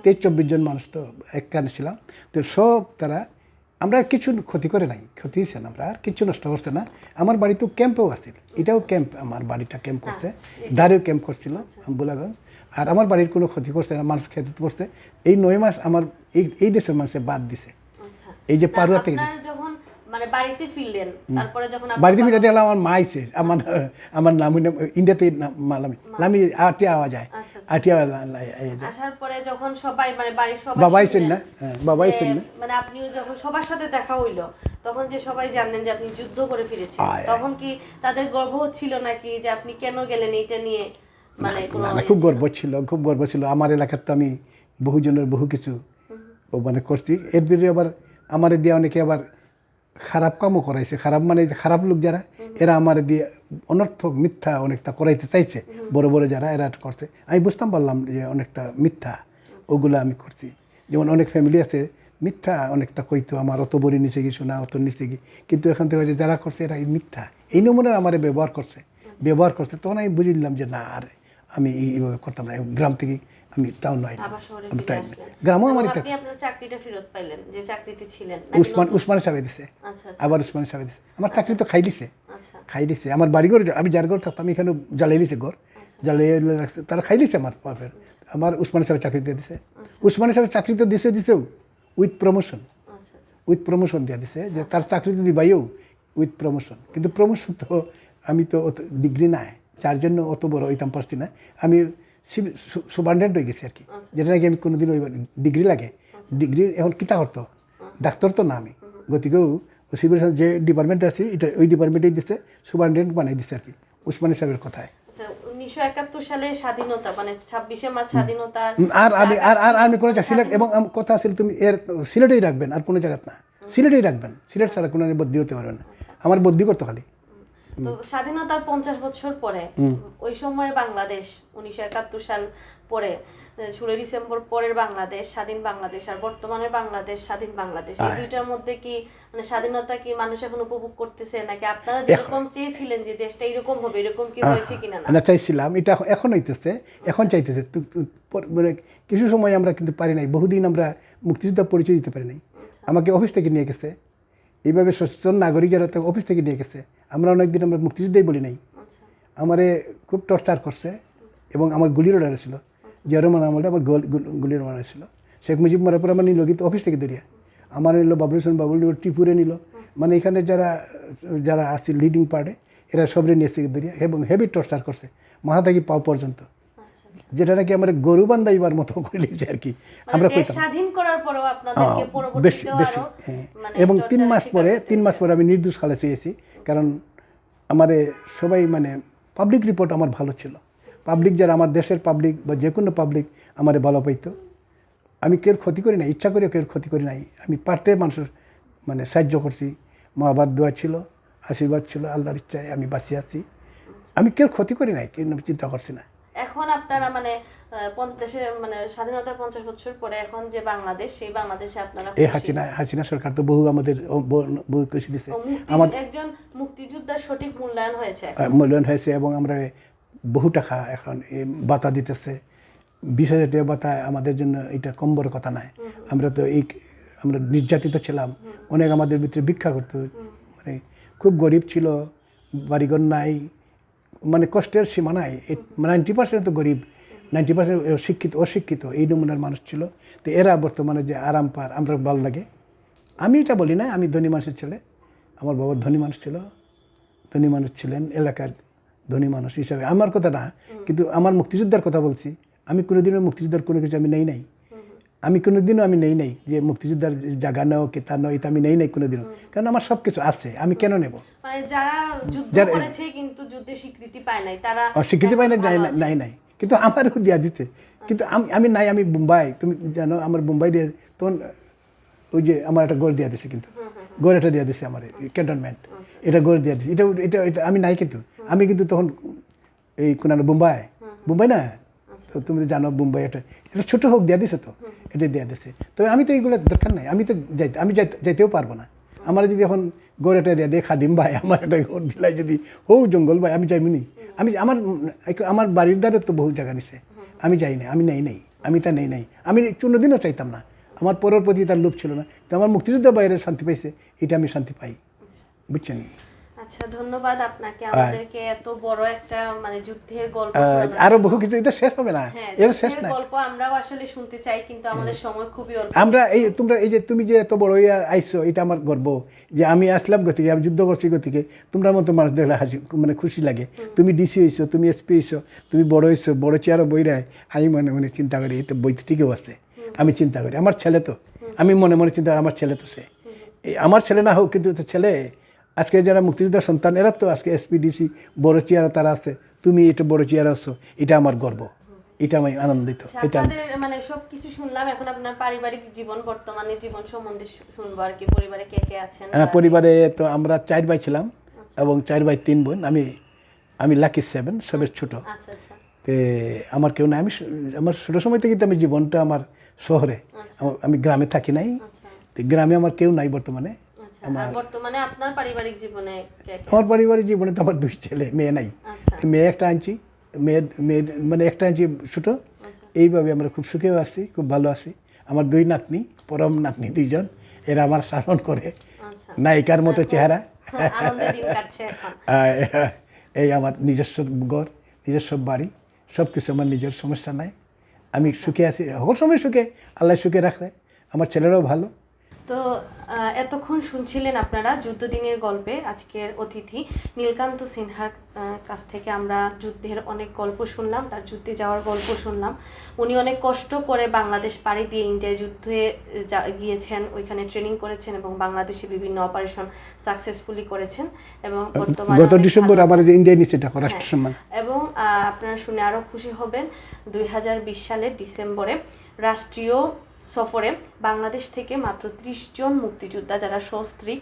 তেইশ চব্বিশ জন মানুষ তো একখানে ছিলাম। তো সব তারা, আমরা আর কিছু ক্ষতি করে নাই, ক্ষতি হয়েছে না, আমরা আর কিছু নষ্ট করছে না। আমার বাড়ি তো ক্যাম্পেও আছে, এটাও ক্যাম্প, আমার বাড়িটা ক্যাম্প করছে, ধারেও ক্যাম্প করছিল আমবুলাগঞ্জ। আর আমার বাড়ির কোনো ক্ষতি করছে না, মানুষ খেতে পড়ছে। এই নয় মাস আমার এই এই দেশের মানুষে ভাত দিছে। আচ্ছা। এই যে না, পারুয়া থেকে আপনার যখন মানে বাড়িতে ফিরলেন, তারপরে যখন আপনি বাড়িতে ফিরে দেখলাম আমার মা আইছে, আমার আমার নাম হইল ইন্ডিয়াতে নাম- মা লামি, লামি আটিয়া আওয়া যায়, আচ্ছা, আচ্ছা। আটিয়া আওয়া লা- লা- এই যে- আসার পরে যখন সবাই, মানে বাড়ির সবাই বাবা আইছেন শুনলেন না, হ্যাঁ, বাবা যে, আইছেন না। মানে আপনিও যখন সবার সাথে দেখা হইলো, তখন যে সবাই জানলেন যে আপনি যুদ্ধ করে ফিরেছেন, আয়, আয়। তখন কি তাদের গর্ব হচ্ছিল নাকি যে আপনি কেন গেলেন এইটা নিয়ে? মানে কোনো না, না, খুব গর্ব ছিল, খুব গর্ব ছিল। আমার এলাকার তো আমি বহু জনের বহু কিছু ও মানে করছি। এর ভিতরে আবার আমারে দিয়ে অনেকে আবার খারাপ কামও করাইছে। খারাপ মানে এই যে খারাপ লোক যারা, এরা আমার দিয়ে অনর্থক মিথ্যা অনেকটা করাইতে চাইছে। বড় বড় যারা, এরা করছে। আমি বুঝতাম পারলাম যে অনেকটা মিথ্যা, ওগুলা আমি করছি। যেমন অনেক ফ্যামিলি আছে, মিথ্যা অনেকটা কইতো, আমার অত বড়ি নিচে গেছি না, অত নিচে গিয়ে, কিন্তু এখান থেকে হচ্ছে যারা করছে এরা এই মিথ্যা, এই নমুনার আমারে ব্যবহার করছে, ব্যবহার করছে। তখন আমি বুঝে নিলাম যে না, আর আমি এই- এইভাবে করতাম না। গ্রাম থেকে আমি টাউন আইলাম। আবার শহরে আমি ফিরে টাউন- আসলেন। গ্রামও এবং আমার আপনি আপনার চাকরিটা ফেরত পাইলেন, যে চাকরিতে ছিলেন নাকি উসমান নতুন? উসমান সাহেব দিছে। আচ্ছা, আচ্ছা। আবার উসমান সাহেব দিছে। আমার চাকরি তো খাই দিছে। আচ্ছা। খাই দিছে। আমার বাড়ি ঘর, আমি যার ঘর থাকতাম, এখানে জ্বালাই দিছে ঘর। জ্বালিয়ে রাখছে। তারা খাই দিছে আমার বাপের। আমার উসমান সাহেব চাকরি দিয়ে দিছে। উসমান সাহেব চাকরি তো দিছে, দিছেও উইথ প্রমোশন। আচ্ছা, আচ্ছা। উইথ প্রমোশন দিয়ে দিছে, যে তার চাকরি তো দিবাইও উইথ প্রমোশন। কিন্তু প্রমোশন তো, আমি তো অত ডিগ্রি নাই, যার জন্য অত বড় হইতাম পারছি না। আমি সুপারিনটেন্ডেন্ট হয়ে গেছি আর কি, যেটা নাকি আমি কোনোদিন ওই ডিগ্রি লাগে। ডিগ্রি এখন কিতা করতো, ডাক্তার তো না আমি, গতিকে সিভিল যে ডিপার্টমেন্টে আছি, এটা ওই ডিপার্টমেন্টেই দিছে, সুপারিনটেন্ডেন্ট বানাই দিছে আর কি, উসমানী সাহেবের কথায়। আচ্ছা, উনিশশো একাত্তর সালে স্বাধীনতা, মানে ছাব্বিশে মার্চ স্বাধীনতার আর আমি আর আর আমি কোনো সিলেট এবং আম- কথা আছে, তুমি এর সিলেটেই রাখবেন, আর কোনো জায়গাত না। সিলেটেই রাখবেন, সিলেট ছাড়া কোনো বদলি হতে পারবেন না। আমার বদলি করতো খালি। তো স্বাধীনতার পঞ্চাশ বছর পরে, ওই সময় বাংলাদেশ, উনিশশো একাত্তর সাল পরে, ষোলোই ডিসেম্বর পরের বাংলাদেশ, স্বাধীন বাংলাদেশ, আর বর্তমানের বাংলাদেশ, স্বাধীন বাংলাদেশ, এই দুইটার মধ্যে কি, মানে স্বাধীনতা কি মানুষ এখন উপভোগ করতেছে, নাকি আপনারা যেরকম চেয়েছিলেন যে দেশটা এরকম হবে, এরকম কি হয়েছে কিনা? না। না, চাইছিলাম, এটা এখন- এখন হইতেছে, এখন চাইতেছে। তু- তু- পর- মানে কিছু সময় আমরা কিন্তু পারি নাই, বহুদিন আমরা মুক্তিযোদ্ধা পরিচয় দিতে পারি নাই। আমাকে অফিস থেকে নিয়ে গেছে, এইভাবে সচেতন নাগরিক যারা, তাকে অফিস থেকে নিয়ে গেছে। আমরা অনেকদিন আমরা মুক্তিযোদ্ধাই বলি নাই। আমারে খুব টর্চার করছে এবং আমার গুলির অর্ডার ছিল। জিয়া রহমান আমলে আমার গল- গুল- গুলির অর্ডার ছিল। শেখ মুজিব মরার পর আমার নিল কিন্তু অফিস থেকে ধরিয়া, আমার নিল বাবলু হোসেন বাবলু নিল, টিপুরে নিল, মানে এখানে যারা যারা আছে লিডিং পার্টে, এরা সবরে নিয়েছে ধরিয়া এবং হেভি টর্চার করছে, মাথা থেকে পাও পর্যন্ত। যেটা নাকি আমার গরু বান্ধাইবার মতো করে নিয়েছে আর কি। মানে আমরা দেশ কইতাম স্বাধীন করার পরেও আপনাদেরকে হ্যাঁ, পরবর্তীতে বেশি বেশি আরো হ্যাঁ। মানে এবং তিন টর্চারের মাস শিকার পরে হতে তিন মাস হয়েছে। পরে আমি নির্দোষ খালাস হয়েছি, কারণ আমারে সবাই মানে পাবলিক রিপোর্ট আমার ভালো ছিল। পাবলিক যারা, আমার দেশের পাবলিক বা যে কোনো পাবলিক আমারে ভালো পাইতো। আমি কেউর ক্ষতি করি নাই, ইচ্ছা করে কেউর ক্ষতি করি নাই। আমি পারতে মানুষের মানে সাহায্য করছি, মা বাবার দোয়া ছিল, আশীর্বাদ ছিল, আল্লাহর ইচ্ছায় আমি বাঁচিয়ে আছি। আমি কেউর ক্ষতি করি নাই, কিন্তু আমি চিন্তা করছি না। এখন আপনারা মানে আহ, পঞ্চাশে মানে স্বাধীনতার পঞ্চাশ বছর পরে এখন যে বাংলাদেশ, সেই বাংলাদেশে আপনারা এই খুশি? হাসিনা হাসিনা সরকার তো বহু আমাদের ও, বহু- বহু খুশি দিছে। ও, মুক্তিযু- আমার একজন মুক্তিযোদ্ধার সঠিক মূল্যায়ন হয়েছে এখন। আহ, মূল্যায়ন হয়েছে এবং আমরা বহু টাকা এখন এই ভাতা দিতেছে, বিশ হাজার টাকা ভাতা আমাদের জন্য এটা কম বড় কথা নয়। আমরা তো এই আমরা নির্যাতিত ছিলাম, অনেক আমাদের ভিতরে ভিক্ষা করতো, মানে খুব গরিব ছিল, বাড়িঘর নাই, মানে কষ্টের সীমা নাই। নাইনটি পার্সেন্ট তো গরিব, নাইনটি পার্সেন্ট শিক্ষিত অশিক্ষিত এই নমুনার মানুষ ছিল। তো এরা বর্তমানে যে আরাম পার, আমরা ভালো লাগে। আমি এটা বলি না, আমি ধনী মানুষের ছেলে, আমার বাবা ধনী মানুষ ছিল, ধনী মানুষ ছিলেন, এলাকার ধনী মানুষ হিসাবে আমার কথা না, কিন্তু আমার মুক্তিযোদ্ধার কথা বলছি। আমি কোনোদিনও মুক্তিযোদ্ধার কোনো কিছু আমি নেই নাই, আমি কোনোদিনও আমি নেই নাই যে মুক্তিযোদ্ধার জায়গা নেও, কিতা নেও, এটা আমি নেই নাই কোনোদিনও, কারণ আমার সব কিছু আছে, আমি কেন নেব? মানে যারা যুদ্ধ যারা- করেছে কিন্তু যুদ্ধে স্বীকৃতি পায় নাই, তারা আর স্বীকৃতি পায় না, এখন যায় ভালো না, আছে। নাই নাই, কিন্তু আমারও দিয়া দিতে। কিন্তু আমি আমি নাই, আমি বোম্বাই, তুমি জানো আমার বোম্বাই দিয়ে তখন ওই যে আমার একটা ঘর দিয়া দিছে, কিন্তু ঘর এটা দিয়া দিছে আমার ক্যান্টনমেন্ট, এটা ঘর দিয়া দিছে, এটা এটা এটা আমি নাই, কিন্তু আমি কিন্তু তখন এই কোন বোম্বাই, বোম্বাই না, তো তুমি তো জানো বোম্বাই এটা এটা ছোট হোক দিয়া দিছে, তো এটা দিয়া দিছে। তো আমি তো এইগুলো দরকার নাই, আমি তো যাইতে আমি যাইতে- যাইতেও পারবো না। আমার যদি এখন ঘর একটা দিয়া দিয়ে খাদিম ভাই আমার একটা ঘর দিলাই যদি হো জঙ্গল ভাই, আমি যাইমুনি। আমি আমার উম, এক- আমার বাড়ির ধারে তো বহু জায়গা নিছে, আমি যাই না, আমি নেই নেই, আমি তা নেই নেই, আমি কোনোদিনও চাইতাম না। আমার পরের প্রতি তার লোভ ছিল না, তো আমার মুক্তিযুদ্ধ বাইরে শান্তি পাইছে, এটা আমি শান্তি পাই, বুঝছেন? আচ্ছা, ধন্যবাদ আপনাকে আমাদেরকে এত বড় একটা মানে যুদ্ধের গল্প আহ, শোনানোর আরো জন্য। বহু কিছু, এটা শেষ হবে না। হ্যাঁ, এর শেষ যুদ্ধের নাই। গল্প আমরাও আসলে শুনতে চাই, কিন্তু আমাদের সময় খুবই অল্প। আমরা এই তোমরা এই যে তুমি যে এত বড় হইয়া আইছো, এটা আমার গর্ব যে আমি আসলাম গতিকে, আমি যুদ্ধ করছি গতিকে তোমরা মতো মানুষ দেখলে হাসি মানে খুশি লাগে। তুমি ডিসি হইছো, তুমি এসপি হইছো, তুমি বড় হইছো, বড় চেয়ারও বইরায়। আমি মনে মনে চিন্তা করি এই তো বইতে ঠিকও আছে। আমি চিন্তা করি আমার ছেলে তো, আমি মনে মনে চিন্তা করি আমার ছেলে তো সে। এই আমার ছেলে না হোক, কিন্তু তো ছেলে আজকে যারা মুক্তিযোদ্ধার সন্তান, এরা তো আজকে এসপি, ডিসি, বড় চেয়ারে তারা আছে, তুমি এটা বড় চেয়ারে আছো, এটা আমার গর্ব, এটা আমি আনন্দিত। আচ্ছা, এটা আমি- আপনাদের মানে সবকিছু শুনলাম, এখন আপনার পারিবারিক জীবন বর্তমানে জীবন সম্বন্ধে শু- শুনবো আর কি। পরিবারে কে কে আছেন? হ্যাঁ, বা- পরিবারে তো আমরা চার ভাই ছিলাম এবং চার ভাই তিন বোন। আমি আমি লাকি সেভেন, সবের ছোট। আচ্ছা আচ্ছা। তে আমার কেউ নাই। আমি স- আমার ছোট সময় থেকে তো আমি জীবনটা আমার শহরে, আমার- আমি গ্রামে থাকি নাই। আচ্ছা তো গ্রামে আমার কেউ নাই বর্তমানে। আচ্ছা। আর বর্তমানে আপনার পারিবারিক জীবনে কে কে? আমার পারিবারিক জীবনে তো আমার দুই ছেলে, মেয়ে নাই। আচ্ছা। মেয়ে একটা আনছি, মেয়ে মেয়ে মানে একটা আনছি ছোট। এইভাবে আমরা খুব সুখেও আছি, খুব ভালো আছি। আমার দুই নাতনি, পরম নাতনি দুইজন, এরা আমার শাসন করে, আচ্ছা। নায়িকার মতো চেহারা। আনন্দে দিন কাটছে এখন। আহ, এই আমার নিজস্ব ঘর, নিজস্ব বাড়ি, সব কিছু আমার নিজের, সমস্যা নাই। আমি সুখে আছি, সকল সময় সুখে, আল্লাহ সুখে রাখে। আমার ছেলেরাও ভালো। তো আহ, এতক্ষণ শুনছিলেন আপনারা যুদ্ধদিনের গল্পে আজকের অতিথি নীলকান্ত সিনহার আহ, কাছ থেকে আমরা যুদ্ধের অনেক গল্প শুনলাম, তার যুদ্ধে যাওয়ার গল্প শুনলাম। উনি অনেক কষ্ট করে বাংলাদেশ পাড়ি দিয়ে ইন্ডিয়ায় যুদ্ধে যা- গিয়েছেন, ওইখানে ট্রেনিং করেছেন এবং বাংলাদেশে বিভিন্ন অপারেশন সাকসেসফুলি করেছেন এবং বর্তমানে গত অনেক ডিসেম্বর ভালো আমার আছেন। যে ইন্ডিয়ায় নিচ্ছে এটা রাষ্ট্রসম্মান। এবং আহ, আপনারা শুনে আরো খুশি হবেন, দুই হাজার বিশ সালের ডিসেম্বরে রাষ্ট্রীয় সফরে বাংলাদেশ থেকে মাত্র ত্রিশ জন মুক্তিযোদ্ধা, যারা সস্ত্রীক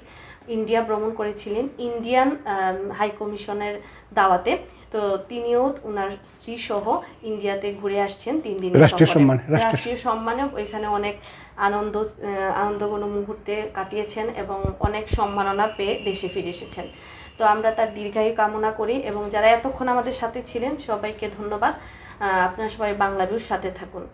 ইন্ডিয়া ভ্রমণ করেছিলেন, ইন্ডিয়ান আম, হাই কমিশনের দাওয়াতে। তো তিনিও ওনার স্ত্রী সহ ইন্ডিয়াতে ঘুরে আসছেন তিন দিনের রাষ্ট্রীয় সফরে। সম্মান, রাষ্ট্রীয় রাষ্ট্রীয় সম্মানে ওইখানে অনেক আনন্দ আহ, আনন্দঘন মুহূর্তে কাটিয়েছেন এবং অনেক সম্মাননা পেয়ে দেশে ফিরে এসেছেন। তো আমরা তার দীর্ঘায়ু কামনা করি এবং যারা এতক্ষণ আমাদের সাথে ছিলেন সবাইকে ধন্যবাদ। আহ, আপনারা সবাই বাংলা ভিউর সাথে থাকুন।